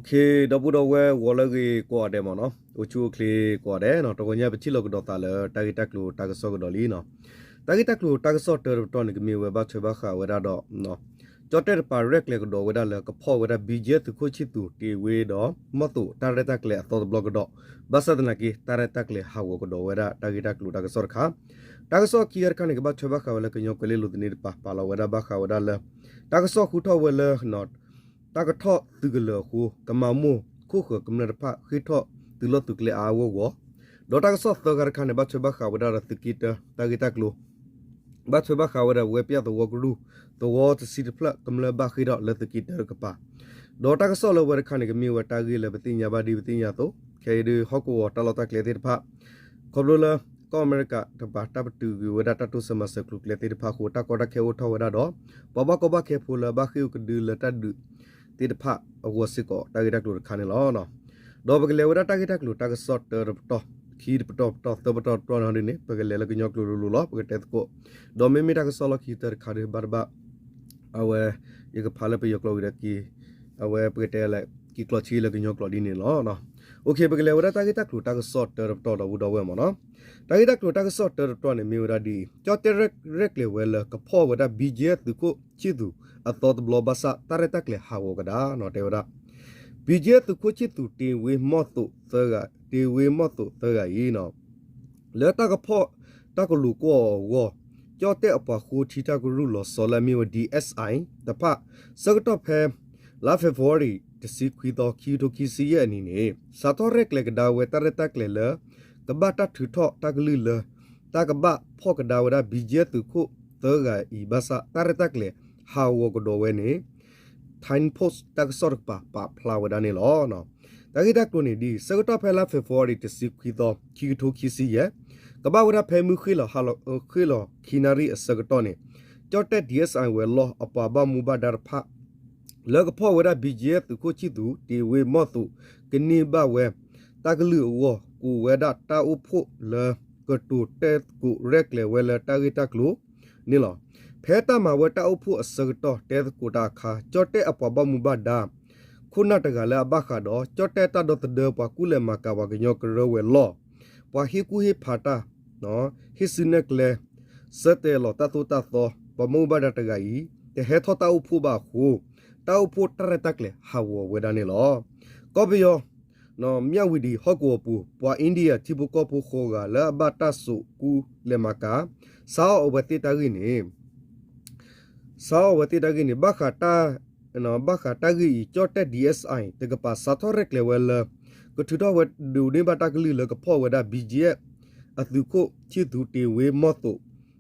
ဒီပုၢ်ဒီဝဲၢ် ဂီၤလၢအဂ့ၤကိးဂၤဒဲးမ့ၢ်နီၤ, အိၣ်ဆူၣ်အိၣ်ချ့ကိးဂၤဒဲးနီၤ, တဂီၤညါပထံၣ်လိာ်ကဒီးသးလၢတၢ်ဂ့ၢ်တၢ်ကျိၤတၢ်ကစီၣ်ကဒီးလံနီၤ. တၢ်ဂ့ၢ်တၢ်ကျိၤတၢ်ကစီၣ်တၢတပတီၢ်န့ၣ် ကမ့ၢ်ဝဲဘၣ်ထွဲဘၣ်ဃးဝဲဒၣ်ဒီး ကၠီၣ်တဲၣ်တကပၤရဲၣ်ကျဲၤကဒီးဝဲဒၣ်လၢကဖီၣ်ဝဲဒၣ် ဘံၣ်ကၠဲၣ်သုးခိၣ်ဆံၣ်သူး တ့ဝ့ဒီးမီၢ်သိးတၢ်ရဲၣ်တၢ်ကျဲၤအသီတဘျီကဒီး, ဘၣ်ဆၣ်သနာ်က့ တၢ်ရဲၣ်တၢ်ကျဲၤဟးဂီၤကဒီးဝဲဒၣ်တၢ်ဂ့ၢ်တၢ်ကျိၤတၢ်ကစီၣ်တခါ, တၢ်ကစီၣ်ခံခါတခါန့ၣ် ကဘၣ်ထွဲဘၣ်ဃးဝဲလၢကညီကွဲၤလ့လိၤသန့တကပၤ ပာ်လီၤဝဲဒၣ်ဘၣ်ဃးဝဲဒၣ်လၢ တၢ်ကစီၣ်ဃုထီၣ်ဝဲလၢ တၢ်ကထီၣ်သုးကလၢၤအဃိ ကမၤမိၢ်ခိၣ်ဃၢၤကမျၢၢ်တဖၣ်ဃ့ၢ်ထီၣ်သုးလီၢ်သုးကျဲအါအါဂီၢ်ဂီၢ်, ဒီးတၢ်ကစီၣ်သၢခါတခါန့ၣ် ဘၣ်ထွဲဘၣ်ဃးဝဲဒၣ်ဒီးသုးက့တၢတၢ်ဂ့ၢ်တၢ်ကျိၤ ဘၣ်ထွဲဘၣ်ဃးဝဲဒၣ်ဝဲပျၢ်သဝီကရူၢ် သဝီတဆံတဖျၢၣ်ကမျၢၢ်ဘၣ်ဃ့ၢ်ထီၣ်လၢသုးက့တၢတကပၤ, ဒီးတၢ်ကစီၣ်လၢဝဲတခါန့ၣ် ကမ့ၢ်ဝဲတၢ်ဂ့ၢ်လၢပသ့ၣ်ညါဘၣ်ဒ်ပသ့ၣ်ညါအသိး ခဲအံၤဒုးဟီၣ်ကဝီၤတၢ်လီၢ်တၢ်ကျဲသ့ၣ်တဖၣ် ခီဖျိလၢ ကီၢ်အမဲရကၤတကပၤ တၢ်ပတုာ်ကွံာ်ဝဲဒၣ်တၢ်တိစၢၤမၤစၢၤကျိၤကျဲသ့ၣ်တဖၣ်အဃိ တၢ်ကီတၢ်ခဲအိၣ်ထီၣ်ဝဲဒၣ်ဒီး ပှၤဘၣ်ကီဘၣ်ခဲဖိလၢဘၣ်ဃ့ၢ်အိၣ်ကဒုလၢတၢ်ဒုးသ့ၣ်တဖၣ်အဂီၢ်စ့ၢ်ကီး တၢ်ဂ့ၢ်တၢ်ကျိၤတခါန့ၣ်လီၤ. ဒီးပကလဲၤဝဲဒၣ်တၢ်ဂ့ၢ်တၢ်ကျိၤတၢ်ကစီၣ်တၢတပတီၢ် ခံတပတီၢ်ပတီၢ် သၢပတီၢ်တပတီၢ်န့ၣ်ဒ်န့ၣ် ပကလဲၤလၢကညီကျိၤလိၤလိၤလီၤ ပကတဲသကိး, ဒီးမ့မ့ၢ်တၢ်ကစီၣ်လီၢ်ခံကတၢၢ်တခါဒုး ဘၣ်တဘၣ် အဝဲ ယကဖးလၢပယီၤကျိာ်ဝံၤဒီးက့ၤ အဝဲပကတဲလဲၣ် က့ၤကျိးထံလၢကညီကျိာ်ဒ်န့ၣ်လီၤ. အိၣ်ခ့ ပကလဲၤဝဲဒၣ်တၢ်ဂ့ၢ်တၢ်ကျိၤတၢ်ကစီၣ်တၢတပတီၢ်ဒီးဝံၤဒီးဝဲမ့ၢ်နီၤ, တၢ်ဂ့ၢ်တၢ်ကျိၤတၢ်ကစီၣ်တၢတပတီၢ်န့ၣ် မ့ၢ်ဝဲဒၣ်ဒ်အံၤ, ကၠီၣ်တဲၣ်ရဲၣ်ကျဲၤဝဲလၢကဖီၣ်ဝဲဒၣ် ဘံၣ်ကၠဲၣ်သုးခိၣ်ဆံၣ်သူးအသီတဘျီဘၣ်ဆၣ် တၢ်ရဲၣ်တၢ်ကျဲၤဟးဂီၤကဒါနီၤ တဲဝဲဒၣ် ဘံၣ်ကၠဲၣ်သုးခိၣ်ဆံၣ်သူး တ့ဝ့မီၢ်သိးသၢဂၤ, တ့ဝ့မီၢ်သိးသၢဂၤအံၤနီၤ လၢတၢ်ကဖီၣ်တၢ်ကလိၤကွီၢ်အီၤအဂီၢ်, ကၠီၣ်တဲၣ်အပှၤဃိထံတၢ်ကရူၢ်လီၤဆီလၢအမ့ၢ်ဝဲ DSI တဖၣ် ဆၢကတီၢ်ဖဲ လါ February တဆံခွံသီ ခံကထိခံဆံယဲၢ်အနံၤန့ၣ် စးထီၣ်ရဲၣ်ကျဲၤကဒါဝဲတၢ်ရဲၣ်တၢ်ကျဲၤလၢ ကဘၣ်တၢ်ထုးထီၣ်တၢ်ကလုၢ်လၢ တၢ်ကဘၣ်ဖီၣ်ကဒါဝဲဒၣ် ဘံၣ်ကၠဲၣ်သုးခိၣ်သၢဂၤအံၤဘၣ်ဆၣ် တၢ်ရဲၣ်တၢ်ကျဲၤဟးဂီၤကဒီးဝဲန့ၣ် Thai Post တၢ်ကစီၣ်တကပၤပာ်ဖျါဝဲဒၣ်န့ၣ်လီၤ. တၢ်ဂ့ၢ်တၢ်ကျိၤန့ၣ်ဒ်အံၤ, ဆၢကတီၢ်ဖဲလါ February တဆံခွံသီ ခံကထိခံဆံယဲၢ်, ကဘၣ်ဝဲဒၣ်ဖဲမုၢ်ဃ့ၢ်လီၤ ဃ့ၢ်လီၤခံနၣ်ရံၣ်အဆၢကတီၢ်န့ၣ်, ကၠီၣ်တဲၣ် DSI ဝဲၤလီၢ်အပှၤဘၣ်မူဘၣ်ဒါတဖၣ် လၢကဖီၣ်ဝဲဒၣ် ဘံၣ်ကၠဲၣ်သုးခိၣ်ဆံၣ်သူး တ့ဝ့မီၢ်သိး ကန့ၢ်ဘၣ်ဝဲ တၢ်ကလုၢ်အဂီၢ် ကိးဝဲဒၣ်တၢ်အိၣ်ဖှိၣ်လၢ ကတိၤတဲသကိးရဲၣ်ကျဲၤဝဲလၢတၢ်ဂ့ၢ်တၢ်ကျိၤန့ၣ်လီၤ. ဖဲတၢ်မၤဝဲတၢ်အိၣ်ဖှိၣ်အဆၢကတီၢ်တဲသကိးတၢ်အခါ ကၠီၣ်တဲၣ်အပှၤဘၣ်မူဘၣ်ဒါ ခိၣ်နၢ်တဂၤလၢအဘၣ်ဃးဒီး ကၠီၣ်တဲၣ်တၢ်ဒီသဒၢ ပှၤကူၣ်လဲၤမၤကၤ ပှၤကညီကရၢဝဲၤလီၢ်, ပှၤဟ့ၣ်ကူၣ်ဟ့ၣ်ဖးတၢ် ဟ့ၣ်စုနဲၣ်ကျဲ ဆၢတဲာ်လီၤတၢ်သိၣ်တၢ်သီ ပှၤဘၣ်မူဘၣ်ဒါတဂၤအံၤ တဟဲထီၣ်တၢ်အိၣ်ဖှိၣ်ဘၣ်အဃိ တၢ်အိၣ်ဖှိၣ်တၢ်ရဲၣ်တၢ်ကျဲၤဟးဂီၤဝဲဒၣ်န့ၣ်လီၤ. ကီၢ်ပယီၤ မၠၣ်ဝံၤဒံးဟီၣ်ကဝီၤပူၤ ပှၤ India ထံဖိကီၢ်ဖိဃိးဂၤလၢအဘၣ်တၢ်စိာ်ကူၣ်လဲၤမၤကၤ စးထီၣ်အဝဲသ့ၣ်တၢ်ဂ့ၢ်န့ၣ် စးထီၣ်အဝဲသ့ၣ်တၢ်ဂ့ၢ်န့ၣ် ဘၣ်ဃးတၢ် ဘၣ်ဃးတၢ်ဂ့ၢ်အံၤ ကၠီၣ်တဲၣ် DSI တကပၤ စးထီၣ်ရဲၣ်ကျဲၤဝဲလၢ ကထုးထီၣ်ဝဲဒိးန့ၢ်ဘၣ်တၢ်ကလုၢ်လၢကဖီၣ်ဝဲဒၣ် ဘံၣ်ကၠဲၣ် အသုးခိၣ်ဆံၣ်သူး တ့ဝ့မီၢ်သိး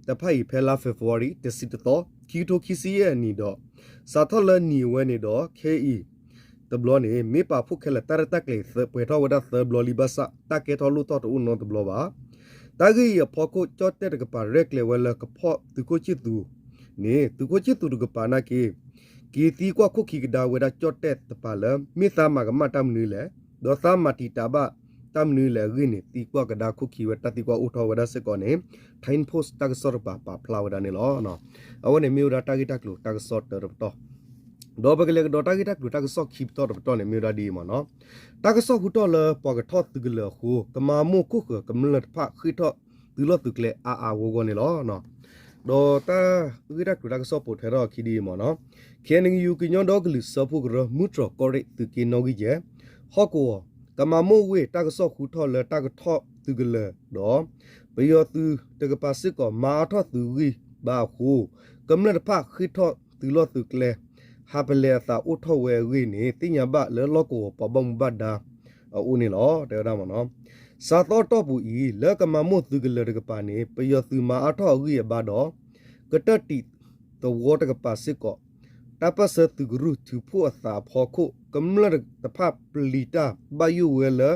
တဖၣ်အံၤ ဖဲလါ February တဆံတသီ ခံကထိခံဆံယဲၢ်အနံၤဒီး စးထီၣ်လၢနံၤအဝဲန့ၣ်ဒီး ခဲအံၤ တဘျီန့ၣ် မ့ၢ်ပာ်ဖှိၣ်ခဲလၢာ် တၢ်ရဲၣ်တၢ်ကျဲၤပှဲၤထီၣ်ဝဲဒၣ်သၢဘျီလံဘၣ်ဆၣ် တၢ်ကဲထီၣ်လိၣ်ထီၣ်တအိၣ်နီတဘျီဘၣ်. တၢ်ဂ့ၢ်အံၤအဖီခိၣ် ကၠီၣ်တဲၣ်တကပၤရဲၣ်ကျဲၤဝဲလၢကဖီၣ်သုးခိၣ်ဆံၣ်သူးန့ၣ် သုးခိၣ်ဆံၣ်သူးတကပၤနာ်က့ က့ၤသံကွၢ်ခိၣ်ခံကဒါဝဲဒၣ်ကၠီၣ်တဲၣ်တကပၤလၢ မ့ၢ်သးမၤကမၣ်တၢ်မနုၤလဲၣ်, ဒီးသးမၤတံာ်တာ်ဘၣ်တၢ်မနုၤလဲၣ်အဂ့ၢ်န့ၣ် သံကွၢ်ကဒါခိၣ်ခံဝဲ တၢ်သံကွၢ်အိၣ်ထီၣ်ဝဲဒၣ်စ့ၢ်ကီးန့ၣ် Thai Post တၢ်ကစီၣ်တကပၤပာ်ဖျါဝဲဒၣ်န့ၣ်လီၤ. အဝဲန့ၣ်မ့ၢ်ဝဲဒၣ်တၢ်ဂ့ၢ်တၢ်ကျိၤတၢ်ကစီၣ်တၢတပတီၢ် ဒီးပကလဲၤကဒီးတၢ်ဂ့ၢ်တၢ်ကျိၤတၢ်ကစီၣ်ခံပတီၢ်တပတီၢ်န့ၣ် မ့ၢ်ဝဲဒၣ်ဒ်အံၤမ့ၢ်နီၤ, တၢ်ကစီၣ်ဟူထီၣ်လၢပှၤကထီၣ်သုးကလၢၤအဃိ ကမၤမိၢ်ခိၣ်ဃၢၤကမျၢၢ်တဖၣ်ဃ့ၢ်ထီၣ်သုးလီၢ်သုးကျဲအါအါဂီၢ်ဂီၢ်န့ၣ်လီၤ. ဒီးတၢ်ဂ့ၢ်တၢ်ကျိၤတၢ်ကစီၣ်ပိာ်ထွဲထီၣ်အခံဒ်အံၤမ့ၢ်နီၤ, ခ့ၣ်အဲၣ်ယူၣ် ကညီဒီကလုာ်စၢဖှိၣ်ကရၢ မုၢ်တြီၢ်ကီၢ်ရ့ၣ်သုးက့နီၣ်ဂံၢ်ယဲၢ် ဟီၣ်ကဝီၤ ကမၤမိၢ်ဝ့ၢ် တၢ်ကစီၣ်ဟူထီၣ်လၢတၢ်ကထီၣ်သုးကလၢၤဒီး ပယီၤသုးတကပၤစ့ၢ်ကီး မၤအါထီၣ်သုးဂံၢ်ဘါအဃိ ကမျၢၢ်တဖၣ်ဃ့ၢ်ထီၣ်သုးလီၢ်သုးကျဲ ဟးပလဲၤအသးအိၣ်ထီၣ်ဝဲအဂ့ၢ်န့ၣ် သ့ၣ်ညါဘၣ်လၢလီၢ်ကဝီၤပှၤဘၣ်မူဘၣ်ဒါအအိၣ်န့ၣ်လီၤ. တဲဝဲဒၣ်မ့ၢ်နီၤ, စးထီၣ်တီၢ်ပူၤအံၤ လၢကမၤမိၢ်သုးကလၢၤတကပၤန့ၣ် ပယီၤသုးမၤအါထီၣ်အဂံၢ်အဘါဒီး ကတၢၢ်တံာ်သဝီတကပၤစ့ၢ်ကီး တၢ်ပၢၢ်ဆၢသုးကရူၢ်ထုးဖှိၣ်အသးအဖီခိၣ် ကမျၢၢ်တဖၣ်ပျံၤတၢ်ဘၣ်ယိၣ်ဝဲလၢ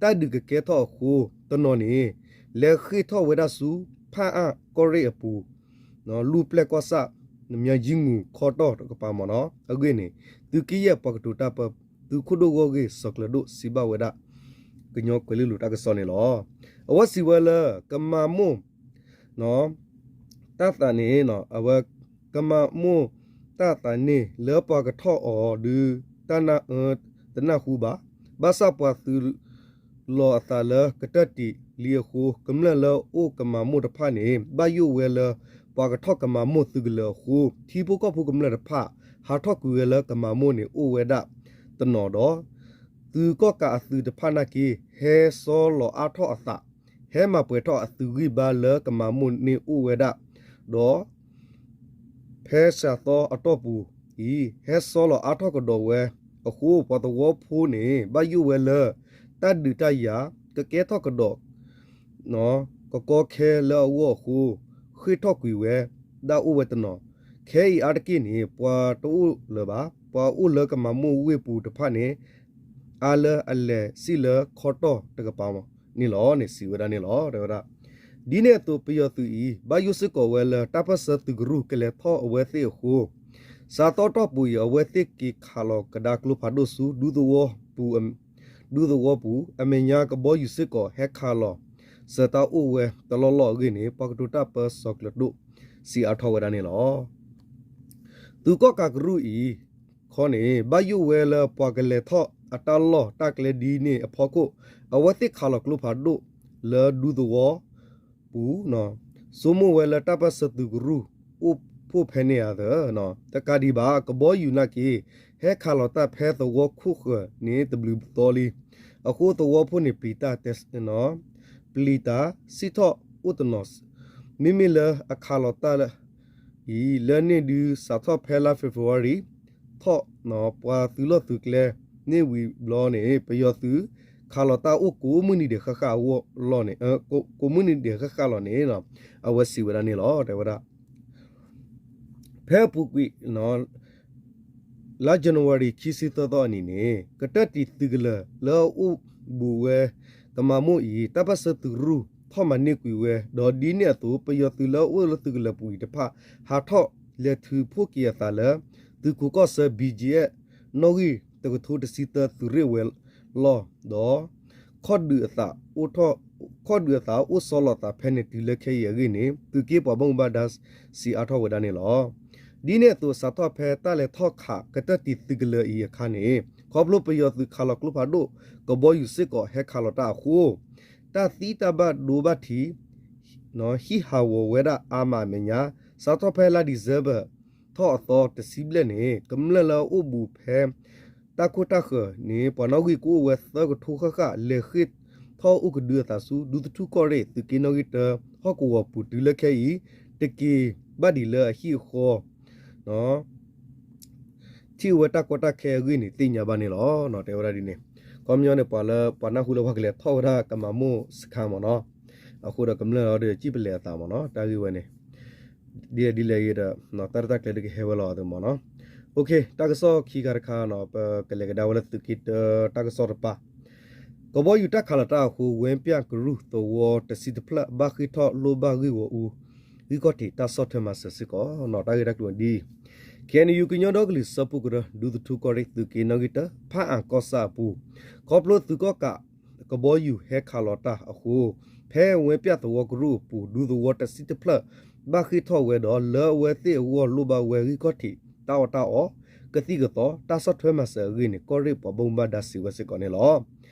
တၢ်ဒုးကကဲထီၣ်အဃိ တနီၤန့ၣ် လဲၤဃ့ၢ်ထီၣ်ဝဲဒၣ်ဆူ ဖၣ်အၣ်ကီၢ်ရ့ၣ်အပူၤ လူၢ်ပျဲၢ်ကီၢ်ဆၣ် မၠၤကၠံမူၤခီတီၢ်တကပၤမ့ၢ်နီၤ အဂ့ၢ်န့ၣ် သုးက့ယဲၢ်ပှၤကတိၤတၢ်ပၢ သုးခိၣ်ဒိၣ်ဂီၢ်ဂ့ၢ်စီၤကျၢၤဒိၣ်စံးဘၣ်ဝဲဒၣ် ကညီကွဲၤလ့လိၤတၢ်ကစီၣ်န့ၣ်လီၤ. အဝဲစံးဝဲလၢ ကမၤမိၢ် တၢ်သးန့ၣ် အဝဲကမၤမိၢ်တၢ်သးန့ၣ် လၢပှၤကထီၣ်အီၤဒုး တၢ်နၢ်အၢ တနၢ်ဟူဘၣ်. ဘၣ်ဆၣ်ပှၤသုးလီၤအသးလၢကတၢၢ်တံာ်လံအဃိ ကမျၢၢ်လၢအအိၣ်ကမၤမိၢ်တဖၣ်န့ၣ် ဘၣ်ယိၣ်ဝဲလၢ ပှၤကထီၣ်ကမၤမိၢ်သုးကလၢၤအဃိ ထံဖိကီၢ်ဖိကမျၢၢ်တဖၣ် ဟးထီၣ်ကွံာ်ဝဲလၢကမၤမိၢ်န့ၣ်အိၣ်ဝဲဒၣ်တနီၤဒီး သုးကီၣ်ကးအသုးတဖၣ်နာ်က့ ဟဲဆီလီၤအါထီၣ်အသး ဟဲမၤပှဲၤထီၣ်အသုးဂံၢ်ဘါလၢကမၤမိၢ်န့ၣ်အိၣ်ဝဲဒၣ်, ဒီး ဖဲစှၤသီအတီၢ်ပူၤအံၤ ဟဲဆီလီၤအါထီၣ်ကဒီးဝဲအဃိ ပှၤသဝီဖိန့ၣ် ဘၣ်ယိၣ်ဝဲလၢ တၢ်ဒုးတၢ်ယၤ ကကဲထီၣ်ကဒီး ကကီခဲလၢအဂီၢ်အဃိ ဃ့ၢ်ထီၣ်ကွံာ်ဝဲဒၣ်အိၣ်ဝဲတနီၤ, ခဲအံၤအါတက့ၢ်န့ၣ် ပှၤတအိၣ်လၢၤဘၣ်, ပှၤအိၣ်လၢကမၤမိၢ်ဝ့ၢ်ပူၤတဖၣ်န့ၣ် အါလၢအလဲၤစံၣ်လၢခီတီၢ်တကပၤန့ၣ်လီၤန့ၣ် စံးဝဲဒၣ်န့ၣ်လီၤ. တဲဝဲဒၣ် ဒ်န့ၣ်အသိး ပယီၤသုးအံၤ ဘၣ်ယိၣ်စ့ၢ်ကီးဝဲလၢ တၢ်ပၢၢ်ဆၢသုးကရူၢ်ကလဲၤထီၣ်အဝဲသ့ၣ်အဃိ စှၤသီတီၢ်ပူၤအံၤ အဝဲသ့ၣ်က့ၤခးလီၤကဒါကျိဖးဒိၣ်ဆူ ဒူသဝီပူၤ, အမဲာ်ညါကဘီယူၤစ့ၢ်ကီး ဟဲခးလီၤစၢၤတၢ်အိၣ်ဝဲတလီၢ်လီၢ်အဂ့ၢ်န့ၣ် ပှၤကတိၤတၢ်ပၢဆှၢကျၢၤဒိၣ် စံးအါထီၣ်ဝဲဒၣ်န့ၣ်လီၤ. သုးကီၣ်ကးကရူၢ်အံၤခီန့ၣ် ဘၣ်ယိၣ်ဝဲလၢပှၤကလဲၤထီၣ်အတၢ်လီၢ်တၢ်ကျဲဒ်န့ၣ်အဖီခိၣ် အဝဲသ့ၣ်ခးလီၤကျိဖးဒိၣ်လၢဒူသဝီပူၤ ဆိကမိၣ်ဝဲလၢတၢ်ပၢၢ်ဆၢသုးကရူၢ်အိၣ်ဖှိၣ်ဖဲန့ၣ်ဧါသၢ, တကးဒံးဘၣ် ကဘီယူၤနာ်က့ ဟဲခးလီၤတၢ်ဖဲသဝီခိၣ်ဃၢၤန့ၣ်တဘျုးသီလံ. အဃိသဝီဖိန့ၣ်ပျံၤတၢ် ပျံၤတၢ်စံၣ်ထီၣ်အိၣ်တနီၤ, မ့မ့ၢ်လၢအခးလီၤတၢ်အံၤ လၢန့ၣ်ဒုးစးထီၣ်ဖဲလါ February ထီၣ် ပှၤသုးလီၢ်သုးကျဲန့ၣ်ဝံၤဘျီန့ၣ် ပယီၤသုးခးလီၤတၢ်အိၣ်ကိးမုၢ်နံၤဒဲးဃၣ်ဃၣ်အဂီၢ်လီၤန့ၣ်, ကိးမုၢ်နံၤဒဲးဃၣ်ဃၣ်လီၤန့ၣ် အဝဲစံးဝဲဒၣ်န့ၣ်လီၤ. တဲဝဲဒၣ် ဖဲအပူၤကွံာ် လါ January ခံဆံသၢသီအနံၤန့ၣ် ကတၢၢ်တံာ်သုးကလၢၤလၢအအိၣ်ဘူးဝဲကမၤမိၢ်အံၤ တၢ်ပၢၢ်ဆၢသုးကရူၢ်ထီၣ်မၤန့ၢ်ကွံာ်ဝဲ ဒီးဒ်န့ၣ်အသိး ပယီၤသုးလၢအအိၣ်လၢသုးကလၢၤပူၤအံၤတဖၣ် ဟးထီၣ်လဲၤထုးဖှိၣ်က့ၤအသးလၢ သုးခိးကီၢ်ဆၢ ဘံၣ်ကၠံၣ်အဲၣ် နီၣ်ဂံၢ်တကထိတဆံသၢသုးရ့ၣ်ဝဲလီၢ် ဒီး ခီၣ်ဒုးအသးအိၣ်ထီၣ် ခီၣ်ဒုးအသးအိၣ်ဆီလီၤသးဖဲန့ၣ်တုၤလၢခဲအံၤအဂ့ၢ်န့ၣ် သုးက့ပှၤဘၣ်မူဘၣ်ဒါစံးအါထီၣ်ဝဲဒၣ်န့ၣ်လီၤ. ဒ်န့ၣ်အသိး စးထီၣ်ဖဲတၢ်လဲၤထီၣ်ခးကတၢၢ်တံာ်သုးကလၢၤအံၤအခါန့ၣ် ခီဖျိပယီၤသုးခးလီၤကျိဖးဒိၣ် ကဘီယူၤစ့ၢ်ကီးဟဲခးလီၤတၢ်အဃိ တၢ်သံတၢ်ဘၣ်ဒိဘၣ်ထံး ဟံးဟးဂီၤဝဲဒၣ်အါမးအမဲာ်ညါ စးထီၣ်ဖဲလါ December ထီၣ်အသီတဆံဘျဲၣ်န့ၣ် ကမျၢၢ်လၢအအိၣ်ဘူးဖဲ တၢ်ခိၣ်တၢ်ဃၢၤန့ၣ် ပှၤနီၣ်ဂံၢ်ကအိၣ်ဝဲသၢကထိဃၣ်ဃၣ် လဲၤဃ့ၢ်ထီၣ်အိၣ်ကဒုအသးဆူ ဒူသထူၣ်ကီၢ်ရ့ၣ် သုးက့နီၣ်ဂံၢ်တၢ ဟီၣ်ကဝီၤပူၤတုၤလၢခဲအံၤ တက့ၤဘၣ်ဒံးလၢအဟံၣ်အဃီ ထံၣ်ဝဲတၢ်ကီတၢ်ခဲအဂ့ၢ်န့ၣ် သ့ၣ်ညါဘၣ်န့ၣ်လီၤ. တဲဝဲဒၣ်ဒ်န့ၣ် ခီပညီန့ၣ် ပှၤလၢပှၤနၢ်ဟူလၢပှၤကလဲၤထီၣ်ဝဲဒၣ်ကမၤမိၢ်စခါမ့ၢ်နီၤ, အဃိဒီးကမျၢၢ်ဒီးစံၣ်ပလဲၤအသးမ့ၢ်နီၤ, တၢ်ဂ့ၢ်ဝဲန့ၣ် ဒ်လဲၣ်ဒ်လဲၣ်ဂ့ၤဒီး တၢ်ရဲၣ်တၢ်ကျဲၤဒုးကဟဲဝဲလီၤအသးမ့ၢ်နီၤ. တၢ်ကစီၣ်ခံခါတခါနီၤ ပကလဲၤကဒါဝဲလၢသုးက့တၢတၢ်ကစီၣ်တပၤ ကဘီယူၤတၢ်ခးလီၤတၢ်အဃိ ဝဲပၠၣ်ကရူၢ်သဝီတဆံတဖျၢၣ် ဘၣ်ဃ့ၢ်ထီၣ်လိၣ်ဘၣ်ဂ့ၢ်ဂီၢ်အူ ဂံၢ်ခီၣ်ထံးတၢ်ဆီၣ်ထွဲမၤစၢၤစ့ၢ်ကီးနီၤ. တၢ်ဂ့ၢ်တၢ်ကျိၤဒ်အံၤ ခ့ၣ်အဲၣ်ယူၣ် ကညီဒီကလုာ်စၢဖှိၣ်ကရၢ ဒူသထူၣ်ကီၢ်ရ့ၣ် သုးက့နီၣ်ဂံၢ်တၢ ဖးအၣ်ကီၢ်ဆၣ်အပူၤ ခီဖျိသုးကီၣ်ကးကဘီယူၤဟဲခးလီၤတၢ်အဃိ ဖဲဝဲပၠၣ်သဝီကရူၢ်အပူၤ ဒူသဝီတဆံတဖျၢၣ် ဘၣ်ဃ့ၢ်ထီၣ်ဝဲဒီး လၢအဝဲသ့ၣ်အဂီၢ်လိၣ်ဘၣ်ဝဲဂံၢ်ခီၣ်ထံး တၢ်အီၣ်တၢ်အီ ကသံၣ်ကသီ တၢ်ဆီၣ်ထွဲမၤစၢၤအဂ့ၢ်န့ၣ် ကီၢ်ရ့ၣ်ပှၤဘၣ်မူဘၣ်ဒါစံးဝဲစ့ၢ်ကီးန့ၣ်လီၤ.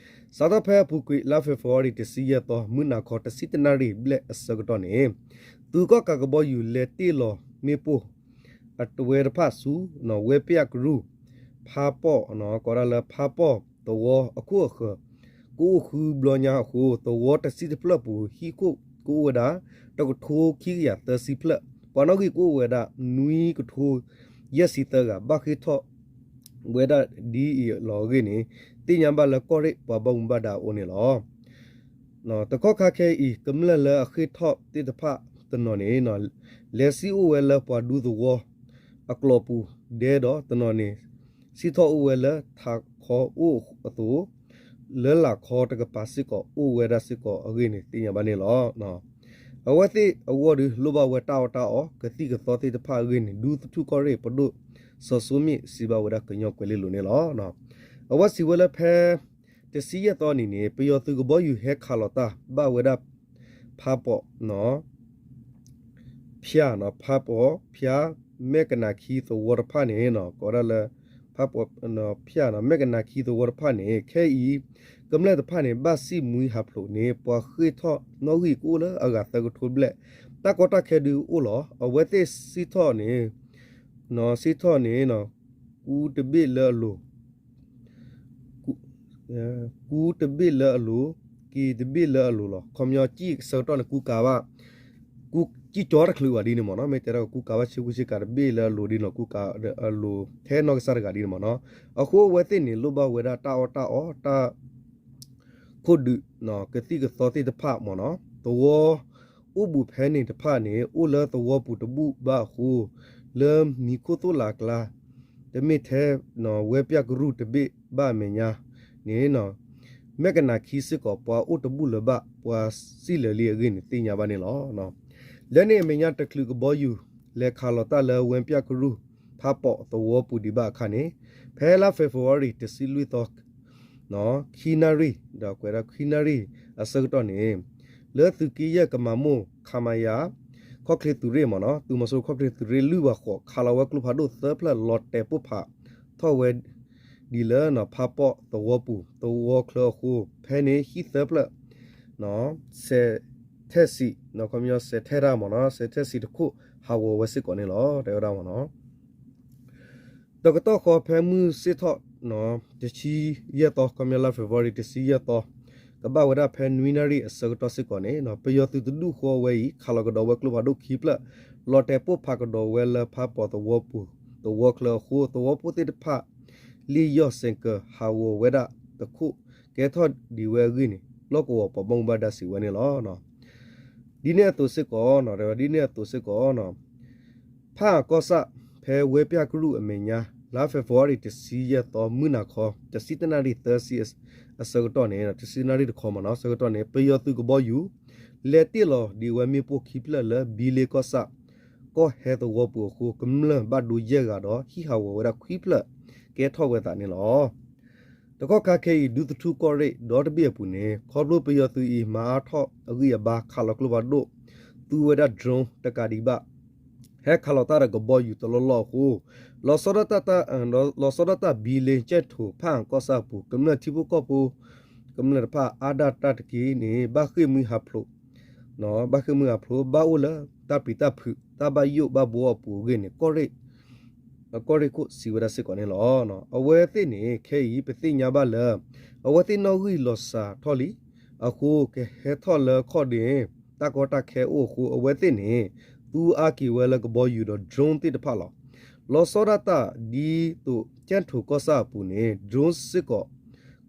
စးထီၣ်ဖဲအပူၤကွံာ် လါ February တဆံယဲၢ်သီ မုၢ်နၤခီတဆံတနၣ်ရံၣ်ဘျဲၣ်အဆၢကတီၢ်န့ၣ် သုးကီၣ်ကးကဘီယူၤလဲၤတ့ၢ်လီၤမ့ၣ်ပိၢ် အတဝဲတဖၣ်ဆူ ဝဲပၠၣ်ကရူၢ် ဖးပီၣ် ကိးဒၣ်လၢဖးပီၣ်သဝီအခိၣ်အဃၢၤ ကအိၣ်ဃုဘျီညါအဃိ သဝီတဆံတဖျၢၣ်ပူၤ ဟံၣ်ခိၣ်ကအိၣ်ဝဲဒၣ် တကထိခံကယၤသၢဆံဖျၢၣ် ပှၤနီၣ်ဂံၢ်ကအိၣ်ဝဲဒၣ် နွံကထိယဲၢ်ဆံသၢဂၤ ဘၣ်ဃ့ၢ်ထီၣ်ဝဲဒၣ်ဒ်အံၤလီၤအဂ့ၢ်န့ၣ် သ့ၣ်ညါဘၣ်လၢကီၢ်ရ့ၣ်ပှၤဘၣ်မူဘၣ်ဒါအအိၣ်န့ၣ်လီၤ. တခီခါခဲအံၤ ကမျၢၢ်လၢအဃ့ၢ်ထီၣ်သ့ၣ်တဖၣ်တနီၤန့ၣ် လဲၤစံၣ်အိၣ်ဝဲလၢပှၤဒူသဝီအကျိၤပူၤဒဲဒီး တနီၤန့ၣ် စံၣ်ထီၣ်အိၣ်ဝဲလၢထးခီအိၣ်အသိး လၢလာ်ခီတကပၤစ့ၢ်ကီး အိၣ်ဝဲဒၣ်စ့ၢ်ကီးအဂ့ၢ်န့ၣ် သ့ၣ်ညါဘၣ်န့ၣ်လီၤ. အဝဲသ့ၣ်အဂီၢ်ဒုး လိၣ်ဘၣ်ဝဲတၢ်အီၣ်တၢ်အီ ကသံၣ်ကသီသ့ၣ်တဖၣ်အဂ့ၢ်န့ၣ် ဒူသထူၣ်ကီၢ်ရ့ၣ်ပဒိၣ်စီၤစိမ့ၣ် စံးဘၣ်ဝဲဒၣ်ကညီကွဲၤလ့လိၤန့ၣ်လီၤ. အဝဲစံးဝဲလၢဖဲ တဆံယဲၢ်သီနံၤန့ၣ် ပယီၤသုးကဘီယူၤဟဲခးလီၤတၢ်ဘၣ်ဝဲဒၣ် ဖးပီၣ် ဖၠၣ် ဖးပီၣ် ဖၠၣ် မဲၢ်ကနၣ်ခံသဝီတဖၣ်န့ၣ် ကိးဒၣ်လၢ ဖးပီၣ်ဖၠၣ် မဲၣ်ကနၣ်ခံသဝီတဖၣ်န့ၣ် ခဲအံၤ ကမျၢၢ်တဖၣ်န့ၣ် ဘၣ်စံၣ်မှံဟးဖျိးန့ၣ် ပှၤဃ့ၢ်ထီၣ်နီၣ်ဂံၢ်ကအိၣ်လၢအဂၤသၢကထိဘျဲၣ်, တၢ်ကီတၢ်ခဲဒုးအိၣ်လီၤ. အဝဲသ့ၣ်စံၣ်ထီၣ်န့ၣ် စံၣ်ထီၣ်န့ၣ် ကူတဘ့ၣ်လၢအလိၤ ကူတဘ့ၣ်လၢအလိၤ, က့ၤတဘ့ၣ်လၢအလိၤလီၤ. ခီပညီစံၣ်ဆၢကတီၢ်န့ၣ် ကူကၤဘၣ်, ကူစံၣ်ကၠီတချုးဘၣ်ဒ်န့ၣ်မ့ၢ်နီၤ, မ့ၢ်တဲဒၣ်ကူကၤဘၣ်ဆ့ကူဆ့ကၤတဘ့ၣ်လၢအလိၤဒ်န့ၣ် ကူကၤအလိၤ ထဲနီၢ်ကစၢ်တဂၤဒ်န့ၣ်မ့ၢ်နီၤ. အဃိအဝဲသ့ၣ်န့ၣ် လိၣ်ဘၣ်ဝဲဒၣ်တၢ်အီၣ်တၢ်အီ တၢ် ခိၣ်ဒုး ကသံၣ်ကသီသ့ၣ်တဖၣ်မ့ၢ်နီၤ. သဝီအိၣ်ဘူးဖဲန့ၣ်တဖၣ်န့ၣ် အိၣ်လၢသဝီပူၤတဘူၣ်ဘၣ်အဃိ လၢမံၤခိၣ်သိၣ်လးအကျါ တမ့ၢ်ထဲ ဝဲပၠၣ်ကရူၢ်တဘ့ၣ်ဘၣ်အမဲာ်ညါန့ၣ် မဲၣ်ကနၣ်ခံစ့ၢ်ကီး ပှၤအိၣ်တဘူၣ်လၢၤဘၣ် ပှၤစံၣ်လၢာ်လံအဂ့ၢ်န့ၣ် သ့ၣ်ညါဘၣ်န့ၣ်လီၤ. လၢန့ၣ်အမဲာ်ညါတချုးကဘီယူၤ လဲၤခးလီၤတၢ်လၢဝဲပၠၣ်ကရူၢ် ဖးပီၣ်သဝီပူၤဒံးဘၣ်အခါန့ၣ် ဖဲလါ February တဆံလွံၢ်သီ ခံနၣ်ရံၣ် ဒီးကွဲးဒၣ်ခွံနၣ်ရံၣ်အဆၢကတီၢ်န့ၣ် လၢသုးက့ယဲၢ်ကမၤမိၢ် ခမရ ခီၣ်ချ့သုးရ့ၣ်မ့ၢ်နီၤ, သုးမီၤစိရိၤခီၣ်ချ့သုးရ့ၣ်လွံၢ်ဘၣ်ဃိး ခးလီၤဝဲကျိဖးဒိၣ်သၢဖျၢၣ် လီၤတဲာ်ပိၢ်ဖးထီၣ်ဝဲ ဒ်လၢဖးပီၣ်သဝီပူၤ သဝီချၢအဃိ ဖဲန့ၣ်ဟံၣ်သၢဖျၢၣ် စဲးထဲၣ်စံး ခီပညီစဲးထဲၣ်တၢ်မ့ၢ်နီၤ, စဲးထဲၣ်စံးတခိၣ် ဟးဂီၤဝဲစ့ၢ်ကီးန့ၣ်လီၤ တဲဝဲဒၣ်မ့ၢ်နီၤ. တကတီၢ်ဃီဖဲမုၢ်ဆ့ၣ်ထီၣ် တဆံယဲၢ်သီ ခီပညီလါ February တဆံယဲၢ်သီ ကဘၣ်ဝဲဒၣ်ဖဲနွံနၣ်ရံၣ်အဆၢကတီၢ်စ့ၢ်ကီးန့ၣ် ပယီၤသုးတဒူၣ်ဃီဝဲအံၤ ခးလီၤကဒီးဝဲကျိဖးဒိၣ်ခံဖျၢၣ် လီၤတဲာ်ပိၢ်ဖးကဒီးဝဲလၢဖးပီၣ်သဝီပူၤ သဝီချၢအဃိ သဝီဖိသ့ၣ်တဖၣ် လံၣ်ယီၢ်စဲးကၢၤ ဟးဂီၤဝဲဒၣ်တခိၣ် ကဲထီၣ်ဒံးဝဲအဂ့ၢ်န့ၣ် လီၢ်ကဝီၤပှၤဘၣ်မူဘၣ်ဒါစံးဝဲန့ၣ်လီၤ. ဒ်န့ၣ်အသိးစ့ၢ်ကီး ဒ်န့ၣ်အသိးစ့ၢ်ကီး ဖးအၣ်ကီၢ်ဆၣ် ဖဲဝဲပၠၣ်ကရူၢ်အမဲာ်ညါ လါ February တဆံယဲၢ်သီ မုၢ်နၤခီ တဆံတၢနၣ်ရံၣ်သၢဆံအဆၢကတီၢ်န့ၣ် တဆံတၢနၣ်ရံၣ်တခီမ့ၢ်နီၤ အဆၢကတီၢ်န့ၣ် ပယီၤသုးကဘီယူၤ လဲၤတ့ၢ်လီၤဒံးဝဲမ့ၣ်ပိၢ်ခံဖျၢၣ်လၢ ဘံလ့ကီၢ်ဆၣ် ကီၢ်ဟဲသဝီပူၤအဃိ ကမျၢၢ်ဘၣ်ဒိယဲၢ်ဂၤဒီး ဟံၣ်ဟးဂီၤဝဲဒၣ်ခွံဖျၢၣ် ကဲထီၣ်ဝဲသးန့ၣ်လီၤ. တကီၢ်ခါခဲအံၤ ဒူသထူၣ်ကီၢ်ရ့ၣ် ဒီတဘ့ၣ်အပူၤန့ၣ် ခီဖျိပယီၤသုးအံၤ မၤအါထီၣ်အဂံၢ်အဘါ ခးလီၤကျိဖးဒိၣ် သူဝဲဒၣ် drone တကးဒံးဘၣ် ဟဲခးလီၤတၢ်ဒီးကဘီယူၤတလီၢ်လီၢ်အဃိ လီၤဆီဒၣ်တၢ် လီၤဆီဒၣ်တၢ်ဘံလ့ကၠဲၣ်ထိၣ် ဖးအၣ်ကီၢ်ဆၣ်အပူၤ ကမျၢၢ်ထံဖိကီၢ်ဖိ ကမျၢၢ်တဖၣ်အါဒၣ်တၢ်တက့ၢ်န့ၣ် ဘၣ်ဃ့ၢ်မှံဟးဖျိး ဘၣ်ဃ့ၢ်မှံဟးဖျိး ဘၣ်အိၣ်လၢတၢ်ပျံၤတၢ်ဖုး တၢ်ဘၣ်ယိၣ်ဘၣ်ဘှီအပူၤအဂ့ၢ်န့ၣ် ကီၢ်ရ့ၣ် ကီၢ်ရ့ၣ်ခိၣ်စံးဝဲဒၣ်စ့ၢ်ကီးန့ၣ်လီၤ. အဝဲသ့ၣ်န့ၣ် ခဲအံၤ ပသ့ၣ်ညါဘၣ်လၢ အဝဲသ့ၣ်နီၣ်ဂံၢ်လီၤစှၤထီၣ်လံအဃိ ကဟဲထီၣ်လၢခီၣ်ဒ့ တၢ်ကီတၢ်ခဲအိၣ်အဃိ အဝဲသ့ၣ်န့ၣ် သူအါက့ၤဝဲလၢကဘီယူၤဒီး drone သ့ၣ်တဖၣ်လီၤ. လီၤဆီဒၣ်တၢ်ဒ်သိး ကၠဲၣ်ထိၣ်ကီၢ်ဆၣ်အပူၤန့ၣ် drone စ့ၢ်ကီး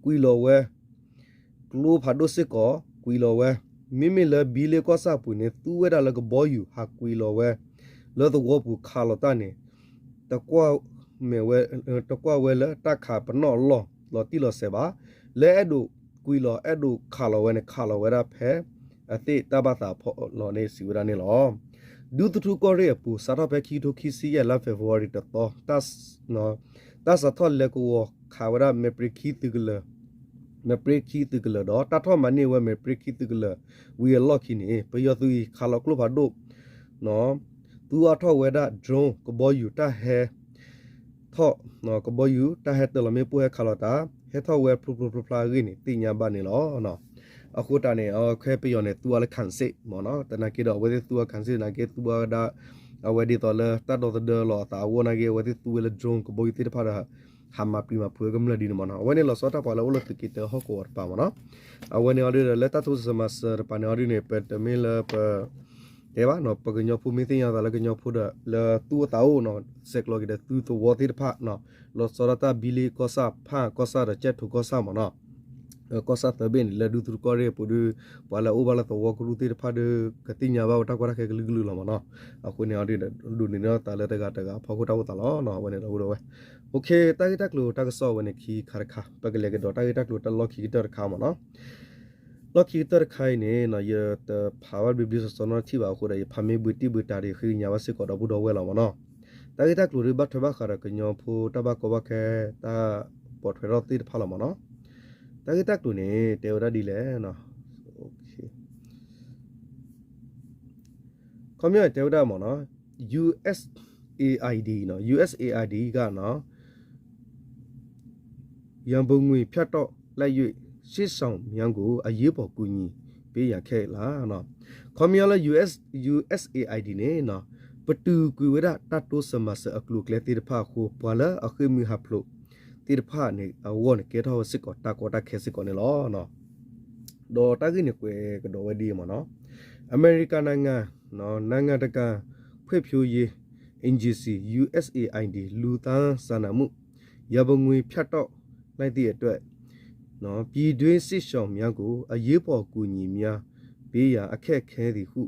ကွံာ်လီၤဝဲ ကျိဖးဒိၣ်စ့ၢ်ကီး ကွံာ်လီၤဝဲ မ့မ့ၢ်လၢဘံလ့ကီၢ်ဆၣ်အပူၤန့ၣ် သူဝဲဒၣ်လၢကဘီယူၤ ဟးကွံာ်လီၤဝဲ လၢသဝီပူၤခးလီၤတၢ်န့ၣ် တကွၢ်ဝဲလၢတၢ်ခးပနီၣ်အလီၢ် လီၤတံၢ်လီၤဆဲးဘၣ်. လၢအဲၣ်ဒိးကွံာ်လီၤ အဲၣ်ဒိးခးလီၤဝဲန့ၣ် ခးလီၤဝဲဒၣ်ဖဲ အသ့ၣ်တၢ်ဘၣ်သးဖီလီၤန့ၣ် စံးဝဲဒၣ်န့ၣ်လီၤ. ဒူသထူၣ်ကီၢ်ရ့ၣ်အပူၤ စးထီၣ်ဖဲခံကထိခံဆံယဲၢ် လါ February တသီ တၢ်စးထီၣ်လဲၤကဝီၤခးဝဲဒၣ် မဲာ်ပြ့ခံသုးကလၢၤ မဲာ်ပြ့ခံသုးကလၢၤဒီး တၢ်ထီၣ်မၤန့ၢ်ဝဲမဲာ်ပြ့ခံသုးကလၢၤ ဝံၤအလီၢ်ခံန့ၣ် ပယီၤသုးအံၤခးလီၤကျိဖးဒိၣ် သူအါထီၣ်ဝဲဒၣ် drone ကဘီယူၤတၢ်ဟဲထီၣ် ကဘီယူၤတၢ်ဟဲတၢၤလီၤမ့ၣ်ပိၢ်ဟဲခးလီၤတၢ် ဟဲထီၣ်ဝဲဖျိဖျိဖျါဖျါအဂ့ၢ်န့ၣ် သ့ၣ်ညါဘၣ်န့ၣ်လီၤ. အဃိတၢ်န့ၣ် ခဲပယီၤန့ၣ် သူအါလၢ ခံစစ် မ့ၢ်နီၤ သနာ်က့ဒီး အဝဲသ့ၣ်သူအါ ခံစစ် သနာ်က့ သူအါဝဲဒၣ် အဝဲဒ်သိးလၢတၢ်ဒီသဒၢလီၤအသးအဂီၢ်နာ်က့ အဝဲသ့ၣ်သူဝဲလၢ drone ကဘီယူၤသ့ၣ်တဖၣ်ဒီး ဟးမၤပျံၤမၤဖုးကမျၢၢ်ဒ်န့ၣ်မ့ၢ်နီၤ အဝဲန့ၣ်လီၤဆီတၢ်ပှၤလၢအိၣ်လၢသုးက့တၢဟီၣ်ကဝီၤတပၤမ့ၢ်နီၤ အဝဲန့ၣ်အီၤဒ်ဒီး လၢတၢ်တိစၢၤမၤစၢၤတပၤန့ၣ်အီၤဒ်န့ၣ် ပတမ့ၢ်လၢပ တဲဘၣ်နီၤ ပကညီဖိမ့ၢ်သ့ၣ်ညါသးလၢကညီဖိဒီး လၢသူအသးအိၣ်နီၤ ဆဲးကျိးက့ၤဒီးသူသဝီသ့ၣ်တဖၣ်နီၤ လီၤဆီဒၣ်တၢ်ဘံလ့ကီၢ်ဆၣ် ဖးအၣ်ကီၢ်ဆၣ်ဒီး ကၠဲၣ်ထိၣ်ကီၢ်ဆၣ်မ့ၢ်နီၤ ကီၢ်ဆၣ်သၢဘ့ၣ်န့ၣ် လၢဒူသထူၣ်ကီၢ်ရ့ၣ်အပူၤဒီး ပှၤလၢအအိၣ်ဘၣ်လၢသဝီကရူၢ်သ့ၣ်တဖၣ်ဒီး ကသ့ၣ်ညါဘၣ်ဝဲတၢ်ကီတၢ်ခဲကလုာ်ကလုာ်လီၤမ့ၢ်နီၤ အဃိန့ၣ်အီၤဒ်န့ၣ် ဒိးန့ၢ်သးလၢတဂၤတဂၤအဖီခိၣ်တၢ်အိၣ်သးလီၤ အဝဲန့ၣ်ဒီပုၢ်ဒီဝဲၢ် တၢ်ဂ့ၢ်တၢ်ကျိၤတၢ်ကစီၣ်ဝဲန့ၣ်ခံခါတခါ ပကလဲၤကဒီးတၢ်ဂ့ၢ်တၢ်ကျိၤတၢ်လီၢ်ခံကတၢၢ်တခါမ့ၢ်နီၤ လီၢ်ခံကတၢၢ်တခါအံၤန့ၣ် ယတဖးဘၣ်ဘျ့ဘျ့ဆှီဆှီနီတထံၣ်ဘၣ်အဃိဒီး ယဖးမ့ၢ်ဘှံးတံၢ်ဘှံးတၢ်ဒီး ဃ့ကညးဘၣ်စ့ၢ်ကီးဒီပုၢ်ဒီဝဲၢ်လီၤမ့ၢ်နီၤ တၢ်ဂ့ၢ်တၢ်ကျိၤဒ်ဘၣ်ထွဲဘၣ်ဃးဒီးကညီဖိတၢ်ဘၣ်ကီဘၣ်ခဲ တၢ်ပိာ်ထွဲထီၣ်သ့ၣ်တဖၣ်လီၤမ့ၢ်နီၤ တၢ်ဂ့ၢ်တၢ်ကျိၤန့ၣ် တဲဝဲဒၣ်ဒ်လဲၣ် ခီပညီတဲဝဲဒၣ်မ့ၢ်နီၤ USAID နီၤ USAID ကနီၤ ရန်ပုံငွေဖြတ်တောက်လိုက်၍ စစ်ရှောင်များကို အရေးပေါ်ကူညီပေးရန် ခဲလၢာ်. ခီပညီလၢ ယူအက်စ် ယူအက်စ်အေအံၣ်ဒီးန့ၣ် ပတုာ်ကွံာ်ဝဲဒၣ်တၢ်တိစၢၤမၤစၢၤအကျိၤအကျဲသ့ၣ်တဖၣ်အဃိ ပှၤလၢအဃ့ၢ်မှံဟးဖျိးသ့ၣ်တဖၣ်န့ၣ် အဂီၢ်န့ၣ် ကဲထီၣ်ဝဲစ့ၢ်ကီးတၢ်ကီတၢ်ခဲစ့ၢ်ကီးန့ၣ်လီၤ. ဒီးတၢ်ဂ့ၢ်န့ၣ်ကွဲးကဒီးဝဲဒ်အံၤမ့ၢ်နီၤ, အမဲရကၤနၤ နိုင်ငံတကာဖွံ့ဖြိုးရေး အေဂျင်စီ ယူအက်စ်အေအံၣ်ဒီး လူသားစာနာမှု ရန်ပုံငွေဖြတ်တောက်လိုက်သည့်အတွက် ပြည်တွင်းစစ်ရှောင်များကို အရေးပေါ်ကူညီများပေးရန် အခက်အခဲသည်ဟု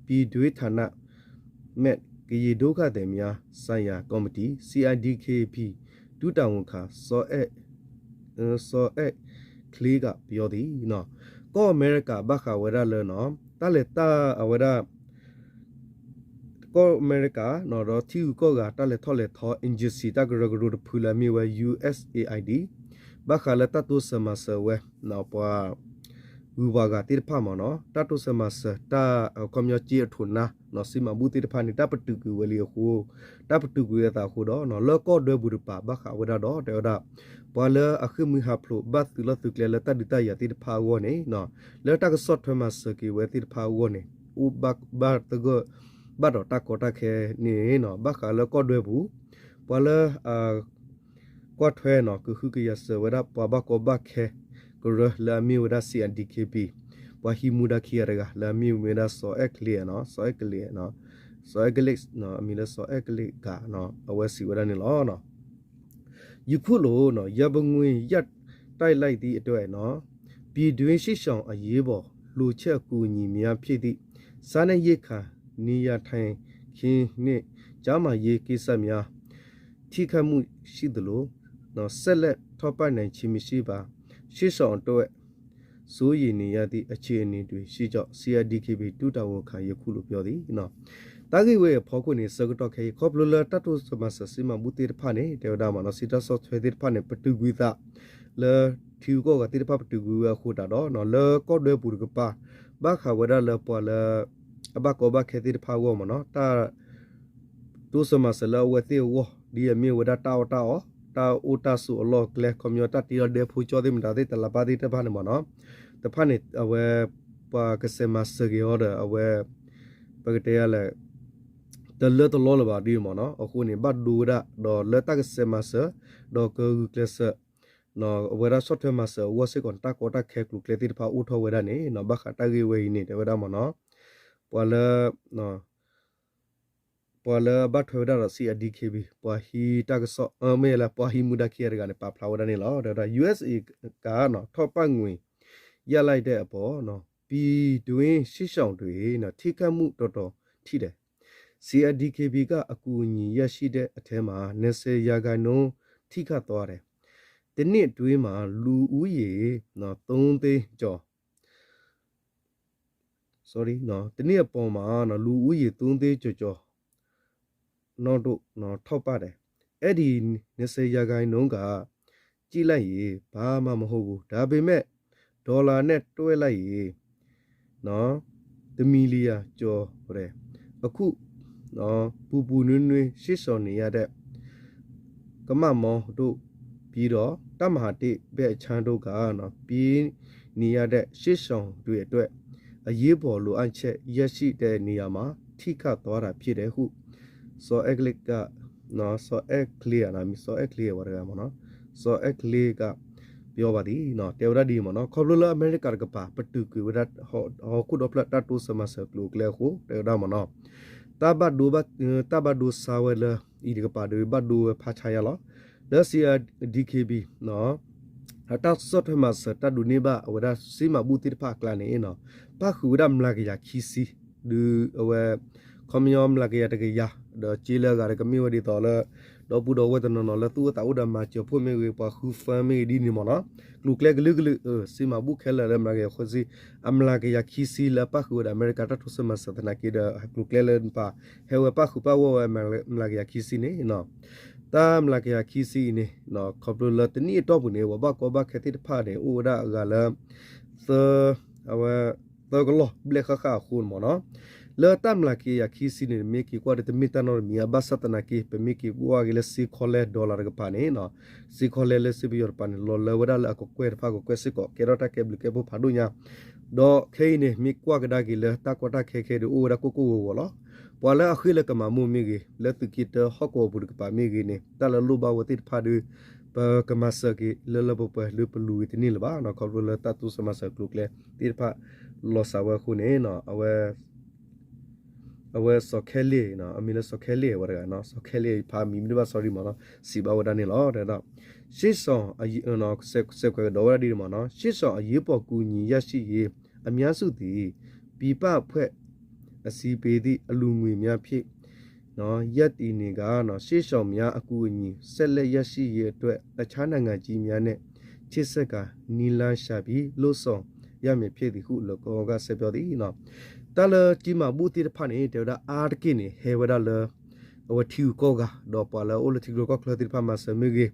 ပြည်တွင်းဌာန ကရင်ဒုက္ခသည်များဆိုင်ရာကော်မတီ စီအိုင်ဒီခ့ပီ ဒုတာဝန်ခံ စီၤအဲၣ်ချ့ကပြောသည်. ကီၢ်အမဲရကၤ ဘၣ်ဃးဝဲဒၣ်လၢ တၢ်လဲၤတၢ်အဝဲဒၣ် ကီၢ်အမဲရကၤ ဒီးထံဂုၤကီၢ်ဂၤ တၢ်လဲၤထီၣ်လဲၤထီ agency တၢ်ကရၢကရိတဖုလၢအမ့ၢ်ဝဲ ယူအက်စ်အေအံၣ်ဒီး ဘၣ်ဃးလၢတၢ်တိစၢၤမၤစၢၤဝဲ ပှၤဂုၤပှၤဂၤသ့ၣ်တဖၣ်မ့ၢ်နီၤ, တၢ်တိစၢၤမၤစၢၤ တၢ်ခီပညီစ့အထိးနါ စံမၤဘူၣ်သ့ၣ်တဖၣ်န့ၣ် တၢ်ပတုာ်ကွံာ်ဝဲလံအဃိ, တၢ်ပတုာ်ကွံာ်ဝဲအသးအဃိဒီး လၢကီၢ်ဒွဲပူၤတကပၤ ဘၣ်ဃးဝဲဒၣ်ဒီး တဲဝဲဒၣ် ပှၤလၢအဃ့ၢ်မှံဟးဖျိး ဘၣ်သုးလီၢ်သုးကျဲလၢတၢ်ဒုးတၢ်ယၤသ့ၣ်တဖၣ်အဂီၢ်န့ၣ် လၢတၢ်ကဆီၣ်ထွဲမၤစၢၤက့ၤဝဲသ့ၣ်တဖၣ်အဂီၢ်န့ၣ် အိၣ်ဘၣ်သဂၢၢ်ဘၣ်ဒီးတၢ်ကီတၢ်ခဲန့ၣ် ဘၣ်ဃးလၢကီၢ်ဒွဲပူၤ ပှၤလၢ ကွၢ်ထွဲနီၤ ကဟုကယာ်စၢၤဝဲဒၣ် ပှၤဘၣ်ကီဘၣ်ခဲကရၢလၢအမ့ၢ်ဝဲဒၣ် စီအိုင်ဒီခ့ပီ ပှၤဟံးမူဒါခံဂၤတဂၤ လၢအမ့ၢ်ဝဲဒၣ် စီၤအဲၣ်ချ့ စီၤအဲၣ်ချ့ စီၤအဲၣ်ချ့ အမံၤလၢစီၤအဲၣ်ချ့က အဝဲစံးဝဲဒၣ်န့ၣ်လီၤ. ယခုလို ရန်ပုံငွေရပ်တန့်လိုက်သည့်အတွက် ပြည်တွင်းစစ်ရှောင်အရေးပေါ်လိုအပ်ချက်အကူအညီများဖြစ်သည့် စားနပ်ရိက္ခာ၊ နေရာထိုင်ခင်းနှင့် ကျန်းမာရေးကိစ္စများ ထိခိုက်မှုရှိသလို ဆက်လက်ထောက်ပံ့နိုင်ခြင်းမရှိပါ။ စစ်ရှောင်အတွက် စိုးရိမ်နေရသည့်အခြေအနေတွေရှိကြောင်း စီအိုင်ဒီခ့ပီ ဒုတာဝန်ခံ ယခုလိုပြောသည်. တၢ်ဂ့ၢ်ဝဲအဖီခိၣ်န့ၣ် ဆၢကတီၢ်ခဲအံၤ ခီဖျိလၢတၢ်တိစၢၤမၤစၢၤစံမၤဘူၣ်သ့ၣ်တဖၣ်န့ၣ် တဲဝဲဒၣ်မ့ၢ်နီၤ စံးတၢ်ဆီၣ်ထွဲသ့ၣ်တဖၣ်န့ၣ် ပတုာ်ကွံာ်သး လၢထံဂုၤကီၢ်ဂၤသ့ၣ်တဖၣ်ပတုာ်ကွံာ်ဝဲအဃိသတးဒီး လၢကီၢ်ဒွဲပူၤတကပၤ ဘၣ်ဃးဝဲဒၣ်လၢပှၤလၢ အဘၣ်ကီဘၣ်ခဲသ့ၣ်တဖၣ်အဂီၢ်မ့ၢ်နီၤ တၢ် တိစၢၤမၤစၢၤလၢအဝဲသ့ၣ်အဂီၢ် ဒ်အမ့ၢ်ဝဲဒၣ်တၢ်အီၣ်တၢ်အီ, တၢ်အိၣ်တၢ်ဆိးအလီၢ်အကျဲ ခီပညီတၢ်တ့လီၤဒဲဖိကၠီသ့ၣ်မတၤသ့ၣ် တလးဘၣ်သ့ၣ်တဖၣ်န့ၣ်မ့ၢ်နီၤ တဖၣ်န့ၣ် အဝဲ ပှၤကစဲးမၤစၢၤက့ၤအီၤဒီး အဝဲ ပကတဲယၤလဲၣ် တလၢတလီလၢၤဘၣ်ဒ်မ့ၢ်နီၤ အဃိန့ၣ် ဘၣ်ဒိဝဲဒၣ် ဒီးလၢတၢ်ကစဲးမၤစၢၤ ဒီးကဂုာ်ကျဲးစၢး အဝဲဒၣ်ဆီၣ်ထွဲမၤစၢၤအဂီၢ်စ့ၢ်ကီး တၢ်ကီတၢ်ခဲကျိၤကျဲသ့ၣ်တဖၣ်အိၣ်ထီၣ်ဝဲဒၣ်န့ၣ် ဘၣ်ဃးတၢ်ဂ့ၢ်ဝဲအံၤန့ၣ် တဲဝဲဒၣ်မ့ၢ်နီၤ ပှၤလၢ ပှၤလၢအဘၣ်ထွဲဝဲဒၣ်ဒီး စီအိုင်ဒီခ့ပီ ပှၤဟံးတၢ်ကစီၣ် မ့ၢ်လၢပှၤဟံးမူဒါခံဂၤတဂၤန့ၣ် ပာ်ဖျါဝဲဒၣ်န့ၣ်လီၤ. ဒီး ယူအက်စ်အေ က ထောက်ပံ့ငွေ ရပ်လိုက်တဲ့အပေါ် ပြည်တွင်းစစ်ရှောင်တွေ ထိခိုက်မှုတော်တော်ထိတယ်။ စီအိုင်ဒီခ့ပီ ကအကူအညီရရှိတဲ့အထဲမှာ နှစ်ဆယ်ရာခိုင်နှုန်း ထိခိုက်သွားတယ်။ တစ်နှစ်အတွင်းမှာ လူဦးရေ သုံးသိန်းကျော် sorry တစ်နှစ်အပေါ်မှာ လူဦးရေ သုံးသိန်းကျော်ကျော် နောက်ထပ် ထောက်ပံ့တယ်။ အဲ့ဒီ နှစ်ဆယ်ရာခိုင်နှုန်းက ကြည့်လိုက်ရင် ဘာမှမဟုတ်ဘူး။ ဒါပေမဲ့ ဒေါ်လာနဲ့တွက်လိုက်ရင် တစ်မီလီယံကျော်တယ်။ အခု ပူပူနွေးနွေး စစ်ရှောင်နေရတဲ့ ကမမောင်းတို့ ပြီးတော့ တပ်မဟာတစ်ဘက်အခြမ်းတို့က ပြေးနေရတဲ့ စစ်ရှောင်တွေအတွက် အရေးပေါ်လိုအပ်ချက် ရရှိတဲ့နေရာမှာ ထိခိုက်သွားတာဖြစ်တယ်ဟု စီၤအဲၣ်ကလစ်က စီၤအဲၣ်ချ့ စီၤအဲၣ်ချ့ဝဲတဂၤမ့ၢ်နီၤ စီၤအဲၣ်ချ့က ပြောပါသည် တဲဝဲဒၣ်ဒ်အံၤမ့ၢ်နီၤ ခီဖျိလၢအမဲရကၤတကပၤ ပတုာ်ကွံာ်ဝဲဒၣ် ဟီၣ်ခိၣ်ဒီဖျၢၣ်တၢ်တိစၢၤမၤစၢၤကျိၤအကျဲအဃိ တဲဝဲဒၣ်မ့ၢ်နီၤ တၢ်ဘၣ်ဒိ တၢ်ဘၣ်ဒိဆါဝဲလၢ အံၤတကပၤဒီး ဘၣ်ဒိဝဲဖးဆါယါလီၤ လၢ စီအိုင်ဒီခ့ပီ အတၢ်ဆီၣ်ထွဲမၤစၢၤ တၢ်ဒိးန့ၢ်ဘၣ်အဝဲဒၣ်စံမၤဘူၣ်သ့ၣ်တဖၣ်အကျါန့ၣ် ပၣ်ဃုာ်ဝဲဒၣ်မျးကယၤခံဆံ ဒီးအဝဲ ခီပညီမျးကယၤတကယၤ ဒီးစ့လၢအဂၤဒီးကမ့ၢ်ဝဲဒ်သိးလၢ ဒီပုၢ်ဒီဝဲၢ်တနီၤနီၤလၢသူၣ်အိၣ်သးအိၣ်ဒီးမၤစၢၤဖှိၣ်မ့ၢ်ဂ့ၤ ပှၤဃုဖၢမ့ၢ်ဂ့ၤဒ်န့ၣ်မ့ၢ်နီၤ ကျိၤကျဲကလုာ်ကလုာ် စံမၤဘူၣ်ခဲလၢာ်လၢမျးကယၤခံဆံ အမျးကယၤခံဆံလၢပၣ်ဃုာ်ဝဲဒၣ်အမဲရကၤတၢ်တိစၢၤမၤစၢၤသနာ်က့ဒီး ကျိၤကျဲလၢနပၤ ဟဲဝဲပၣ်ဃုာ်ပၣ်ဂီၢ်ဝဲမျးကယၤခံဆံန့ၣ် တၢ်မျးကယၤခံဆံအံၤန့ၣ် ခီဖျိလၢတနံၣ်အတီၢ်ပူၤန့ၣ် ပှၤဘၣ်ကီဘၣ်ခဲသ့ၣ်တဖၣ်န့ၣ် အိၣ်ဝဲဒၣ်အဂၤလၢ သၢ အဝဲ သၢကလီၢ်ဘျဲၣ်ဃၣ်ဃၣ်အဃိန့ၣ်မ့ၢ်နီၤ လၢတၢ်မျးကယၤခံဆံန့ၣ် မ့ၢ်က့ၤကွၢ်ဒီး တမ့ၢ်တၢ်နီတမံၤ ဘၣ်ဆၣ်သနာ်က့ ပမ့ၢ်က့ၤကွၢ်က့ၤလၢစ့ခီလဲ dollar တကပၤန့ၣ်, စ့ခီလဲလၢစ့ပယီၤတကပၤန့ၣ် လီၤလၢဝဲဒၣ်လၢအကကွဲၢ်တဖၣ်ကကွဲၢ်စ့ၢ်ကီး ကဲထီၣ်တၢ်ကဲဘျုးကဲဖှိၣ်ဖးဒိၣ်ညါ ဒီးခဲအံၤန့ၣ် မ့ၢ်ကွၢ်ကဒါက့ၤလၢတၢ်ကီတၢ်ခဲခဲအံၤဒီး အိၣ်ဝဲဒၣ်ကိၢ်ကိၢ်ဂီၤဂီၤလီၤ. ပှၤလၢအဃ့ၢ်လၢကမၤမိၢ်မ့ၢ်ဂ့ၤ, လၢသုးက့တၢဟီၣ်ကဝီၤပူၤတကပၤမ့ၢ်ဂ့ၤန့ၣ် တၢ်လၢလိၣ်ဘၣ်ဝဲသ့ၣ်တဖၣ်ဒီး ပကမၤစၢၤက့ၤလၢလၢပှဲၤပှဲၤဒီး ပလူၤဂ့ၤတန့ၢ်လၢၤဘၣ်, ခီဖျိလၢတၢ်တိစၢၤမၤစၢၤကျိၤကျဲသ့ၣ်တဖၣ်လီၤစှၤဝဲအဃိန့ၣ် အဝဲစီၤခဲလ့ၣ်, အမံၤလၢစီၤခဲလ့ၣ်ဝဲတဂၤ, စီၤခဲလ့ၣ်ဖးမံၤမ့ၢ်တဘၣ် sorry မ့ၢ်နီၤ, စံးဘၣ်ဝဲဒၣ်န့ၣ်လီၤ. ဒီး ရှေ့ဆောင်အရေး, စဲးခွဲးကဒီးဝဲဒၣ်ဒ်န့ၣ်မ့ၢ်နီၤ, ရှေ့ဆောင်အရေးပေါ်ကူညီရရှိရေး အများစုသည် ပြည်ပအဖွဲ့အစည်းပေးသည့်အလှူငွေများဖြင့် ရပ်တည်နေကာ ရှေ့ဆောင်များအကူအညီ ဆက်လက်ရရှိရေးအတွက် တခြားနိုင်ငံကြီးများနဲ့ ချိတ်ဆက်ကာ နည်းလမ်းရှာပြီး လုပ်ဆောင်ရမည်ဖြစ်သည်ဟု လီၤကီက ဆက်ပြောသည်. တၢ်လၢက့ၤမၤဘူၣ်သ့ၣ်တဖၣ်န့ၣ် တဲဝဲဒၣ်အါတက့ၢ်န့ၣ် ဟဲဝဲဒၣ်လၢ အဝဲထံဂုၤကီၢ်ဂၤ ဒီးပှၤလၢအအိၣ်လၢထံချၢကီၢ်ချၢသ့ၣ်တဖၣ်မၤစၢၤမ့ၢ်ဂ့ၤ,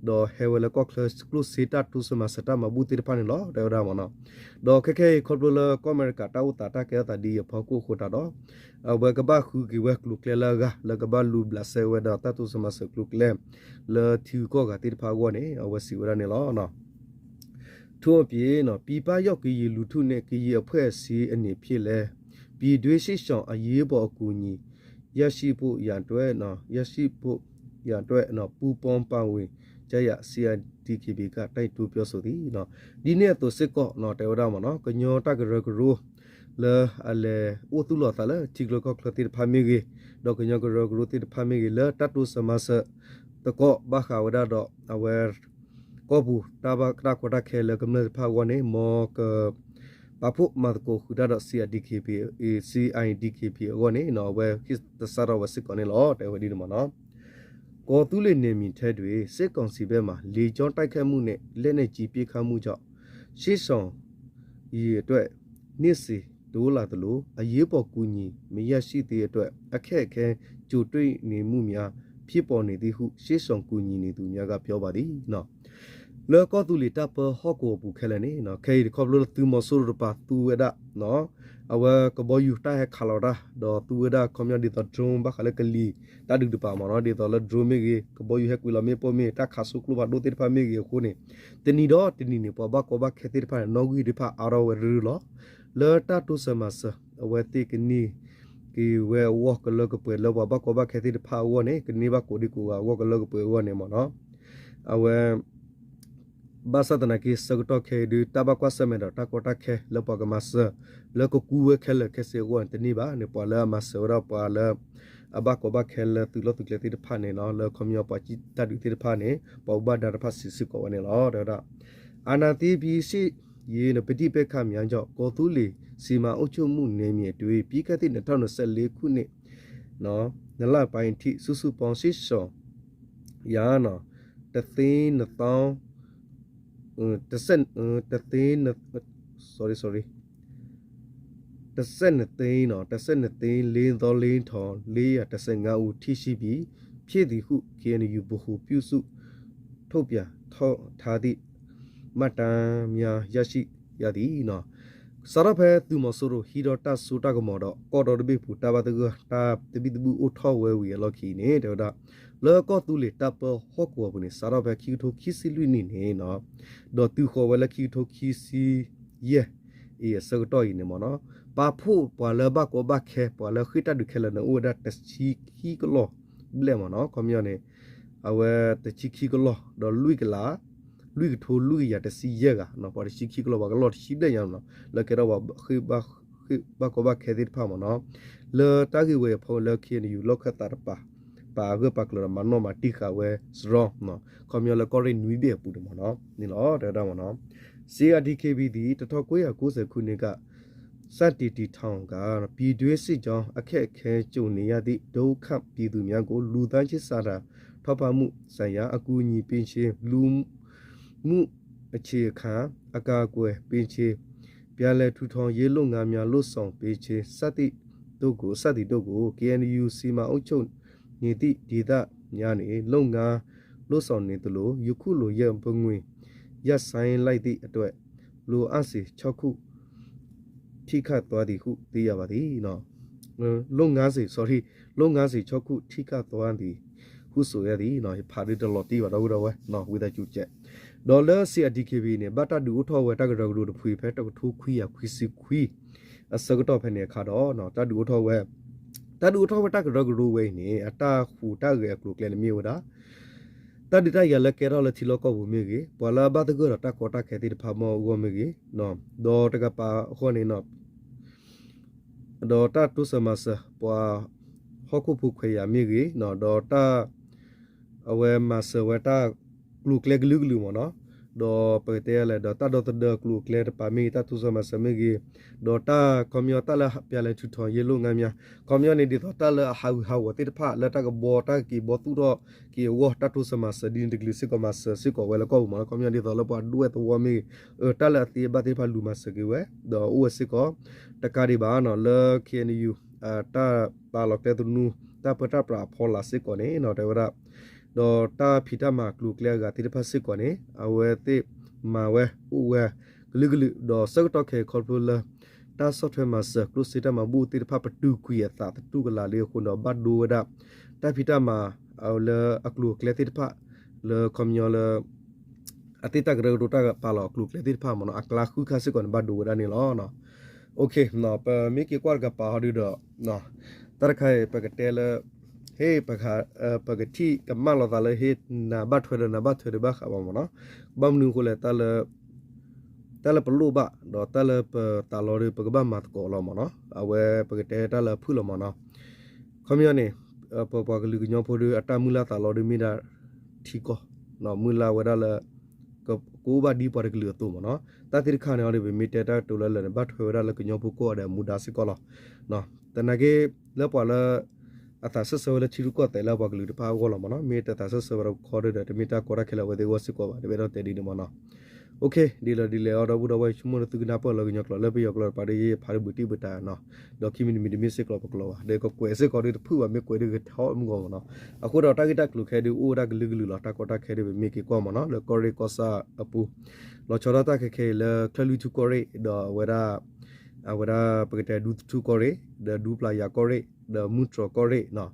ဒီးဟဲဝဲလၢကီၢ်ချၢကျိၣ်စ့တၢ်တိစၢၤမၤစၢၤတၢ်မၤဘူၣ်သ့ၣ်တဖၣ်န့ၣ်လီၤ တဲဝဲဒၣ်မ့ၢ်နီၤ. ဒီးခဲခဲအံၤခီဖျိလၢကီၢ်အမဲရကၤတၢ်အိၣ်သးတၢ်ကဲထီၣ်သးဒ်အံၤအဖီခိၣ်အဃိတးဒီး အဝဲကဘၣ်ဃုက့ၤဝဲကျိၤကျဲလၢအဂၤ လၢကဘၣ်လူၤဘျးစဲဝဲဒီးတၢ်တိစၢၤမၤစၢၤကျိၤကျဲ လၢထံဂုၤကီၢ်ဂၤသ့ၣ်တဖၣ်အဂီၢ်န့ၣ် အဝဲစံးဝဲဒၣ်န့ၣ်လီၤ. ထို့အပြင် ပြည်ပရောက်ကရင်လူထုနဲ့ ကရင်အဖွဲ့အစည်းအနေဖြင့်လည်း ပြည်တွင်းစစ်ရှောင်အရေးပေါ်အကူအညီ ရရှိဖို့ရန်အတွက် ရရှိဖို့ရန်အတွက် ပူးပေါင်းပါဝင်ကြရန် စီဢၣ်ဒီးခ့ဘံၣ် က တိုက်တွန်းပြောဆိုသည်. ဒ်န့ၣ်အသိးစ့ၢ်ကီး တဲဝဲဒၣ်မ့ၢ်နီၤ ကညီတၢ်ကရၢကရိ လၢအလဲၤအိၣ်သူၣ်လီၤသးလၢထံချၢကီၢ်ချၢသ့ၣ်တဖၣ်မ့ၢ်ဂ့ၤ, ဒီးကညီကရၢကရိသ့ၣ်တဖၣ်မ့ၢ်ဂ့ၤ လၢတၢ်တိစၢၤမၤစၢၤသကိးဘၣ်ဃးဝဲဒၣ်ဒီး အဝဲ ကီၢ်ပူၤတၢ်ဘၣ်တၢ်ကီတၢ်ခဲလၢကမျၢၢ်တဖၣ်အဂီၢ်န့ၣ် မ်က ပာ်ဖှိၣ်မၤသကိးဃုာ်တၢ်ဒီး စီၣ်အၣ်ဒီးခ့ဘံၣ်, စီၣ်အၣ်ဒီးခ့ဘံၣ်အဂီၢ်န့ၣ် အဝဲဟ့ၣ်သဆၣ်ထီၣ်ဝဲစ့ၢ်ကီးန့ၣ်လီၤ တဲဝဲဒ်န့ၣ်မ့ၢ်နီၤ. ကော့သောင်းနယ်မြေထဲတွင် စစ်ကောင်စီဘက်မှ လေကြောင်းတိုက်ခိုက်မှုနဲ့ လက်နက်ကြီးပစ်ခတ်မှုကြောင့် စစ်ရှောင် ရေအတွက် နေ့စဉ်တိုးလာသလို အရေးပေါ်ကူညီမရရှိသေးတဲ့အတွက် အခက်အခဲကြုံတွေ့နေမှုများ ဖြစ်ပေါ်နေသည်ဟု စစ်ရှောင်ကူညီနေသူများက ပြောပါသည်. လၢကီၢ်သူလ့ၤတၢ်ပၢဟီၣ်ကဝီၤပူၤခဲလၢာ်န့ၣ် ခဲအံၤခီဖျိလၢသုးမီၤစိရိၤတပၤသူဝဲဒၣ် အဝဲကဘီယူၤတၢ်ဟဲခးလီၤတၢ် ဒီးသူဝဲဒၣ်ခီပညီဒ်သိး drone ဘၣ်ဃးလၢကလံၤတၢ်ဒုးတပၤမ့ၢ်နီၤ ဒ်သိးလၢ drone မ့ၢ်ဂ့ၤ ကဘီယူၤဟဲကွံာ်လီၤမ့ၣ်ပိၢ်မ့ၢ် တၢ်ခးစိကျိဖးဒိၣ်သ့ၣ်တဖၣ်မ့ၢ်ဂ့ၤအဃိန့ၣ် တနံၤဒီးတနံၤန့ၣ် ပှၤဘၣ်ကီဘၣ်ခဲသ့ၣ်တဖၣ်န့ၣ် နီၣ်ဂံၢ်သ့ၣ်တဖၣ်အါထီၣ်ဝဲရုၢ်ရုၢ်လီၤ. လၢတၢ်တိစၢၤမၤစၢၤ အဝဲသ့ၣ်ကန့ၢ်က့ၤဝဲအဂီၢ်ကလၢကပှဲၤလၢပှၤဘၣ်ကီဘၣ်ခဲသ့ၣ်တဖၣ်အဂီၢ်န့ၣ် ကန့ၢ်ဘၣ်ကိးဒံကိးဂၤအဂီၢ်ကလၢကပှဲၤအဂီၢ်န့ၣ်မ့ၢ်နီၤ အဝဲ ဘၣ်ဆၣ်သနာ်က့ ဆၢကတီၢ်ခဲအံၤဒုး တၢ်ဘၣ်ကွၢ်ဆၢၣ်မဲာ်ဒီးတၢ်ကီတၢ်ခဲလၢပှၤကမၤစၢၤ လၢကကူဝဲခဲလၢာ်ခဲဆ့အဂီၢ်န့ၣ် တန့ၢ်ဘၣ်န့ၣ် ပှၤလၢအမၤစၢၤဝဲဒၣ်ပှၤလၢ အဘၣ်ကီဘၣ်ခဲလၢသုးလီၢ်သုးကျဲသ့ၣ်တဖၣ်န့ၣ်နီၤ လၢခီပညီပှၤကံၣ်တၢ်ဒုးသ့ၣ်တဖၣ်န့ၣ် ပှၤဘၣ်ဒါတဖၣ်စံးစ့ၢ်ကီးဝဲန့ၣ်လီၤ တဲဝဲဒၣ် အာဏာသိမ်းပြီး စစ်ရေးပဋိပက္ခများကြောင့် ကော့သောင်းစီမံအုပ်ချုပ်မှုနယ်မြေအတွင်း ပြီးခဲ့သည့်နှစ်ထောင်နှစ်ဆယ့်လေးခုနှစ် နှစ်လပိုင်းအထိ စုစုပေါင်းစစ်ရှောင် ယၤနီၤ တစ်သိန်းနှစ်သောင်း တစ်ဆယ့် တစ်သိန်းနှစ် sorry sorry တစ်ဆယ့်နှစ်သိန်းနီၤ တစ်ဆယ့်နှစ်သိန်းလေးသောင်းလေးထောင်လေးရာတစ်ဆယ့်ငါးဦးထိရှိပြီဖြစ်သည်ဟု KNU ဗဟိုပြုစုထုတ်ပြန်ထားသည့်မှတ်တမ်းများရရှိရသည်နီၤ စးထီၣ်ဖဲသုးမီၤစိရိၤဟံးထီၣ်တၢ်စိတၢ်ကမီၤဒီး ကီၢ်ဒီတဘ့ၣ်ပူၤတၢ်ဘၣ်သဂၢၢ်တၢ်သဘံၣ်သဘုၣ်အိၣ်ထီၣ်ဝဲဝံၤအလီၢ်ခံန့ၣ် တဲဝဲဒၣ် လၢကီၢ်သူလ့ၤတၢ်ပၢဟီၣ်ကဝီၤပူၤန့ၣ် စးထီၣ်ဖဲခံကထိခံဆံလွံၢ်နံၣ်န့ၣ်နီၤ ဒီးတုၤဃီၤဝဲလၢခံကထိခံဆံယဲၢ် အံၤအဆၢကတီၢ်အံၤန့ၣ်မ့ၢ်နီၤ ပာ်ဖှိၣ်ပှၤလၢဘၣ်ကီဘၣ်ခဲ ပှၤလၢဃ့ၢ်တၢ်ဒုးခဲလၢာ်န့ၣ် အိၣ်ဝဲဒၣ်တဆံခံကလီၢ်ဘျဲၣ်မ့ၢ်နီၤ ခီပညီန့ၣ် အဝဲတဆံခံကလီၢ် ဒီးလွံၢ်ကလး လွံၢ်ကထိလွံၢ်ကယၤတဆံယဲၢ်ဂၤ ပှၤတဆံခံကလီၢ် ပှၤကလီၢ်တဆံဘျဲၣ်ညါမ့ၢ်နီၤ လၢကဲထီၣ်ပှၤဃ့ၢ်ဘၣ်ကီဘၣ်ခဲသ့ၣ်တဖၣ်မ့ၢ်နီၤ လၢတၢ်ဂ့ၢ်ဝဲအဖီလၢ KNU လီၢ်ခၢၣ်သးတပၤ ပာ်ဂၢၢ်ပာ်ကျၢၤဒီးမၤနီၣ်မၤတံၢ်ဃာ်ဝဲစရီ ခီပညီလၢကီၢ်ရ့ၣ်နွံဘ့ၣ်အပူၤန့ၣ်မ့ၢ်နီၤ န့ၣ်လီၤ တဲဝဲဒၣ်မ့ၢ်နီၤ စီၣ်အၣ်ဒီးခ့ဘံၣ် သည် တစ်ထောင့်ကိုးရာကိုးဆယ်ခုနှစ်က စတင်တည်ထောင်ကာ ပြည်တွင်းစစ်ကြောင့် အခက်အခဲကြုံနေရသည့် ဒုက္ခသည်များကို လူသားချင်းစာနာထောက်ပံ့မှုဆိုင်ရာ အကူအညီပေးခြင်း၊ လူမှုအခြေခံ အကာအကွယ်ပေးခြင်း၊ ပြန်လည်ထူထောင်ရေးလုပ်ငန်းများ လုပ်ဆောင်ပေးခြင်း စသည့်တို့ကို စသည့်တို့ကို KNU စီမံအုပ်ချုပ်နေသည့်ဒေသများတွင် လုပ်ငန်းလုပ်ဆောင်နေသလို ယခုလို ယင်းဝင်ငွေရပ်ဆိုင်းလိုက်သည့်အတွက် လိုအပ်စျေးခြောက်ခု ထိခိုက်သွားသည်ဟု သိရပါသည်. လုပ်ငန်းစဉ် sorry လုပ်ငန်းစဉ်ခြောက်ခု ထိခိုက်သွားသည်ဟုဆိုသည် ဖးဒုတလီၤတံၢ်ဘၣ် ဒီပုၢ်ဒီဝဲၢ် ဝံသးစူၤကဲး ဒီးလၢ စီးအၣ် ဒီး က့ဘ်အ့ န့ၣ် ဘၣ်တၢ်ဒုးအိၣ်ထီၣ်ဝဲတၢ်ကရၢကရိတဖုအံၤ ဖဲတကထိခွံကယၤခွံဆံခွံ အဆၢကတီၢ်ဖဲန့ၣ်အခါဒီး တၢ်ဒုးအိၣ်ထီၣ်ဝဲ တၢ်ဒုးအိၣ်ထီၣ်ဝဲတၢ်ကရၢကရိဝဲအံၤန့ၣ် အတၢ်ဟူးတၢ်ဂဲၤအကျိၤအကျဲန့ၣ်မ့ၢ်ဝဲဒၣ် တၢ်ဒုးတၢ်ယၤလၢကဲထီၣ်လၢထံလီၢ်ကီၢ်ပူၤမ့ၢ်ဂ့ၤ, ပှၤလၢအဘၣ်သဂၢၢ်ဒီးတၢ်ကီတၢ်ခဲသ့ၣ်တဖၣ်မ့ၢ်အဂီၢ်မ့ၢ်ဂ့ၤ, ဒီးတကပၤအဃိန့ၣ် ဒီးတၢ်တိစၢၤမၤစၢၤ ပှၤဟီၣ်ခိၣ်ဖိခွဲးယာ်မ့ၢ်ဂ့ၤ, ဒီးတၢ် အဝဲမၤစၢၤဝဲတၢ်ကျိၤကျဲကလုာ်ကလုာ်မ့ၢ်နီၤ, ဒီးပကတဲလဲၣ် ဒီးတၢ်ဒီသဒၢကျိၤကျဲတပၤမ့ၢ်ဂ့ၤ, တၢ်တိစၢၤမၤစၢၤမ့ၢ်ဂ့ၤ, ဒီးတၢ်ခီပညီတၢ်လၢ ပြန်လည်ထူထောင်ရေးလုပ်ငန်းများ ခီပညီန့ၣ် ဒ်သိးတၢ်လၢအဟးဂူာ်ဟးဂီၤသ့ၣ်တဖၣ် လၢတၢ်ကဘှီတၢ်ကက့ၤဘှီသူၣ်ထီၣ်က့ၤအဂီၢ် တၢ်တိစၢၤမၤစၢၤဒ်န့ၣ်တကလုာ်စ့ၢ်ကီး မၤစၢၤစ့ၢ်ကီးဝဲလၢကီၢ်ပူၤမ့ၢ်နီၤ, ခီပညီဒ်သိးလၢပှၤဒွဲၣ်သဝီမ့ၢ်ဂ့ၤ, တၢ်လၢအသ့အဘၣ်သ့ၣ်တဖၣ်လူၤမၤစၢၤက့ၤဝဲ, ဒီးအိၣ်ဝဲစ့ၢ်ကီး တကးဒံးဘၣ်နီၤ လၢ ခ့ၣ်အဲၣ်ယူၣ် တၢ်ပာ်လီၤကျဲသနူ တၢ်ပၢတၢ်ပြးအဖီလာ်စ့ၢ်ကီးန့ၣ် တဲဝဲဒၣ် ဒီးတၢ်ဖံးတၢ်မၤကျိၤကျဲအဂၤသ့ၣ်တဖၣ်စ့ၢ်ကီးန့ၣ် အဝဲသ့ၣ်မၤဝဲအိၣ်ဝဲ ကလုာ်ကလုာ် ဒီးဆၢကတီၢ်ခဲအံၤခီဖျိလၢ တၢ်ဆီၣ်ထွဲမၤစၢၤကျိၣ်စ့တၢ်မၤဘူၣ်သ့ၣ်တဖၣ် ပတုာ်ကွံာ်အသးသတူၢ်ကလာ်လံအဃိဒီး ဘၣ်ဒိဝဲဒၣ် တၢ်ဖံးတၢ်မၤ လၢအကျိၤအကျဲသ့ၣ်တဖၣ် လၢခီပညီလၢ အသ့ၣ်တၢ်ကရၢကရိတၢ်ပာ်လီၤအကျိၤအကျဲသ့ၣ်တဖၣ်မ့ၢ်နီၤ အကျါဃုခါစ့ၢ်ကီးန့ၣ် ဘၣ်ဒိဝဲဒၣ်န့ၣ်လီၤ. ပမ့ၢ်က့ၤကွၢ်တကပၤဟီဒုဒီး တၢ်တခါအံၤ ပကတဲလၢ ဟ့ၣ် ပကထံၣ်ကမၣ်လိာ်သးလၢဟ့ၣ် နၤဘၣ်ထွဲဒီးနၤဘၣ်ထွဲဒီးဘၣ်ဃးဘၣ်မ့ၢ်နီၤ, ဘၣ်မနုၤအဃိလဲၣ် တၢ်လၢပလိၣ်ဘၣ် ဒီးတၢ်လၢပသးလီဒီး ပကဘၣ်မၤသကိးလီၤမ့ၢ်နီၤ, အဝဲပကတဲတၢ်လၢအဖုၣ်လီၤမ့ၢ်နီၤ, ခီပညီန့ၣ် ပပှၤကလုာ်ကညီဖိဒီး အတၢ်မုၢ်လၢ်သးလီဒီးမ့ၢ်ဒၣ်ထံကီၢ်, မုၢ်လၢ်ဝဲဒၣ်လၢ ကအိၣ်ဘၣ်ဒ်ပှၤတကလုာ်အသိးမ့ၢ်နီၤ, တၢ်သ့ၣ်တခါန့ၣ်အီၤဒီး ပမ့ၢ်တဲတၢ်ကတိၤလၢလၢာ်န့ၣ် ဘၣ်ထွဲဝဲဒၣ်လၢကညီဖိကိးဂၤဒဲးအမူဒါစ့ၢ်ကီးလီၤ. သနာ်က့ လၢပှၤလၢ အသးစၢၢ်ဆၢဝဲလၢထံရူၢ်ကီၢ်သဲးလၢပှၤကလုာ်တဖၣ်အဂီၢ်လီၤမ့ၢ်နီၤ, မ့ၢ်တသးစၢၢ်ဆၢဝဲဒီးခီဒီး တမ့ၢ်တၢ်ကီတၢ်ခဲလၢအဝဲသ့ၣ်အဂီၢ်စ့ၢ်ကီးဘၣ် တဘၣ်ဒီးတဲဒ်န့ၣ်မ့ၢ်နီၤ. ဒ်လဲၣ်ဒ်လဲၣ်အီၤဒီပုၢ်ဒီဝဲၢ်ဆိကမိၣ်လၢသုကနၢ်ပၢၢ်လၢကညီကျိာ်လၢပယီၤကျိာ်တပၤဒီး ယဖးဒုးဘူးတံၢ်ဘူးတၢ်နီၤ, ဒီးခံမံၤတမံၤတမ့ၢ်စ့ၢ်ကီးပကျိာ်ဘၣ် ဒီးကကွဲးစ့ၢ်ကီးဒီးတဖုၣ်ဘၣ် မ့ၢ်ကွဲးဒီးကထီၣ်မုၢ်ဂီၤမ့ၢ်နီၤ, အဃိဒီးတၢ်ဂ့ၢ်တၢ်ကျိၤခဲအံၤဒုးအိၣ်ဝဲဒၣ်ကလုာ်ကလုာ်လီၤ, တၢ်ကီတၢ်ခဲဒုးပမ့ၢ်က့ၤကွၢ်မ့ၢ်နီၤ လၢကီၢ်ရ့ၣ်ကီၢ်ဆၣ်အပူၤ လီၤဆီဒၣ်တၢ်ခဲခဲအံၤလၢ ချၢၣ်လွံၢ်ထူကီၢ်ရ့ၣ် ဒီးအဝဲဒၣ် အဝဲဒၣ်ပကတဲဒူသထူကီၢ်ရ့ၣ် ဒီးဒူပျၢ်ယၤကီၢ်ရ့ၣ် ဒီးမုၢ်တြီၤကီၢ်ရ့ၣ်နီၤ,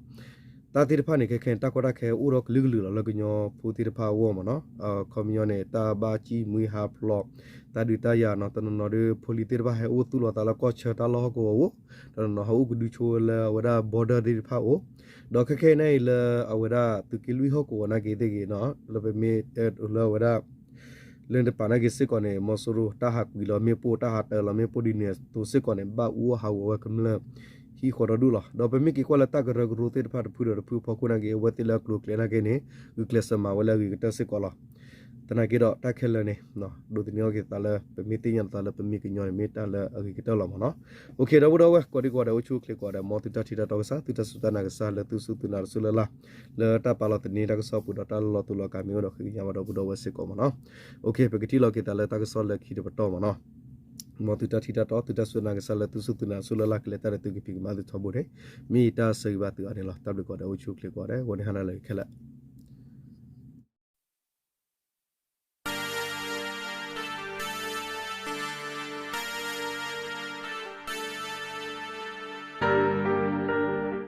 တၢ်သ့ၣ်တဖၣ်န့ၣ် ခဲခဲန့ၣ် တၢ်ကီတၢ်ခဲအိၣ်ဒီးကလုာ်ကလုာ်လီၤ လၢကညီဖိသ့ၣ်တဖၣ်အဂီၢ်မ့ၢ်နီၤ, ခီပညီန့ၣ် တၢ်ဘၣ်ကံၣ်မှံဟးဖျိး တၢ်ဒုးတၢ်ယၤနီၤ, တနီၤနီၤဒီး ဖိလံၤသ့ၣ်တဖၣ်ဟဲအိၣ်သူၣ်လီၤသးလၢကီၢ်ဆၢတၢ်လီၢ်ဟီၣ်ကဝီၤအအိၣ်, တနီၤနီၤဟဲအိၣ်ကဒုဆိဝဲလၢအဝဲဒၣ် border သ့ၣ်တဖၣ်အအိၣ်, ဒီးခဲခဲအံၤန့ၣ်လၢအဝဲဒၣ်သုးက့လွံၢ်ဟီၣ်ကဝီၤနာ်က့သ့ၣ်ဂ့ၤနီၤ, လၢပမ့ၢ်တဲလၢအဝဲဒၣ် လၢတပၤနာ်က့စ့ၢ်ကီးန့ၣ် မီၤစိရိၤတၢ်ဟးကွံာ်လီၤမ့ၣ်ပိၢ် တၢ်ဟးတၢလီၤမ့ၣ်ပိၢ်ဒ်န့ၣ်အသိးစ့ၢ်ကီးန့ၣ် ဘၣ်အူအီၣ်ဟးဂီၤဝဲကမျၢၢ် ဟံၣ်ဃီဒီဒူၣ်လီၤ. ဒီးပမ့ၢ်က့ၤကွၢ်လၢတၢ်ကရၢကရိသ့ၣ်တဖၣ်တဖုဒီးတဖုအဖီခိၣ်နာ်က့ အဝဲသ့ၣ်လၢအကျိၤအကျဲနာ်က့န့ၣ် ဂုာ်ကျဲးစၢးမၤဝဲလၢအဂ့ၤကတၢၢ်စ့ၢ်ကီးလီၤ. သနာ်က့ဒီးတၢ်ခဲလၢာ်န့ၣ် ဒိးသန့ၤအီၤက့ၤသးလၢ ပမ့ၢ်သ့ၣ်ညါသးလၢပမ့ၢ်ကညီန့ၣ် မ့ၢ်တၢ်လၢအဂ့ၤကတၢၢ်လီၤမ့ၢ်နီၤ. အိၣ်ခ့ ဒီပုၢ်ဒီဝဲၢ် ကိးဒံကိးဂၤဒဲး အိၣ်ဆူၣ်အိၣ်ချ့ကိးဂၤဒဲး မ်သုတၢ်ထံၣ်တၢ်တီကစၢ် သုတၢ်စူၢ်တၢ်နာ်ကစၢ်လၢသုစူၢ်သုနာ်တစူၢ်လၢ်လၢ် လၢတၢ်ပာ်လီၤသန့ၤတၢ်ကစီၣ်အပူၤဒီးတၢ်လီၤတူာ်လီၤကာ်မ့ၢ်အိၣ်ဒီးဃ့ကညးဘၣ်ဒီပုၢ်ဒီဝဲၢ်စ့ၢ်ကီးမ့ၢ်နီၤ. အိၣ်ခ့ ပကထံၣ်လိာ်က့ၤသးလၢတၢ်ကစီၣ်လၢခံတပတီၢ်မ့ၢ်နီၤ. မ်သုတၢ်ထံၣ်တၢ်တီ သုတၢ်စူၢ်တၢ်နာ်ကစၢ်လၢသုစူၢ်သုနာ်တစူၢ်လၢ်လၢ် ကလဲၤတၢ်ဒီးသုကဖံးကမၤသုထီဘိန့ၣ် မ့ၢ်ယတၢ်ဆၢဂ့ၤဘၣ်သုအါန့ၣ်လီၤ. တၢ်ဘျုးကိးဂၤဒဲး အိၣ်ဆူၣ်အိၣ်ချ့ကိးဂၤဒဲး ဂီၤန့ၣ်ဟါနၤလၢခဲလၢာ်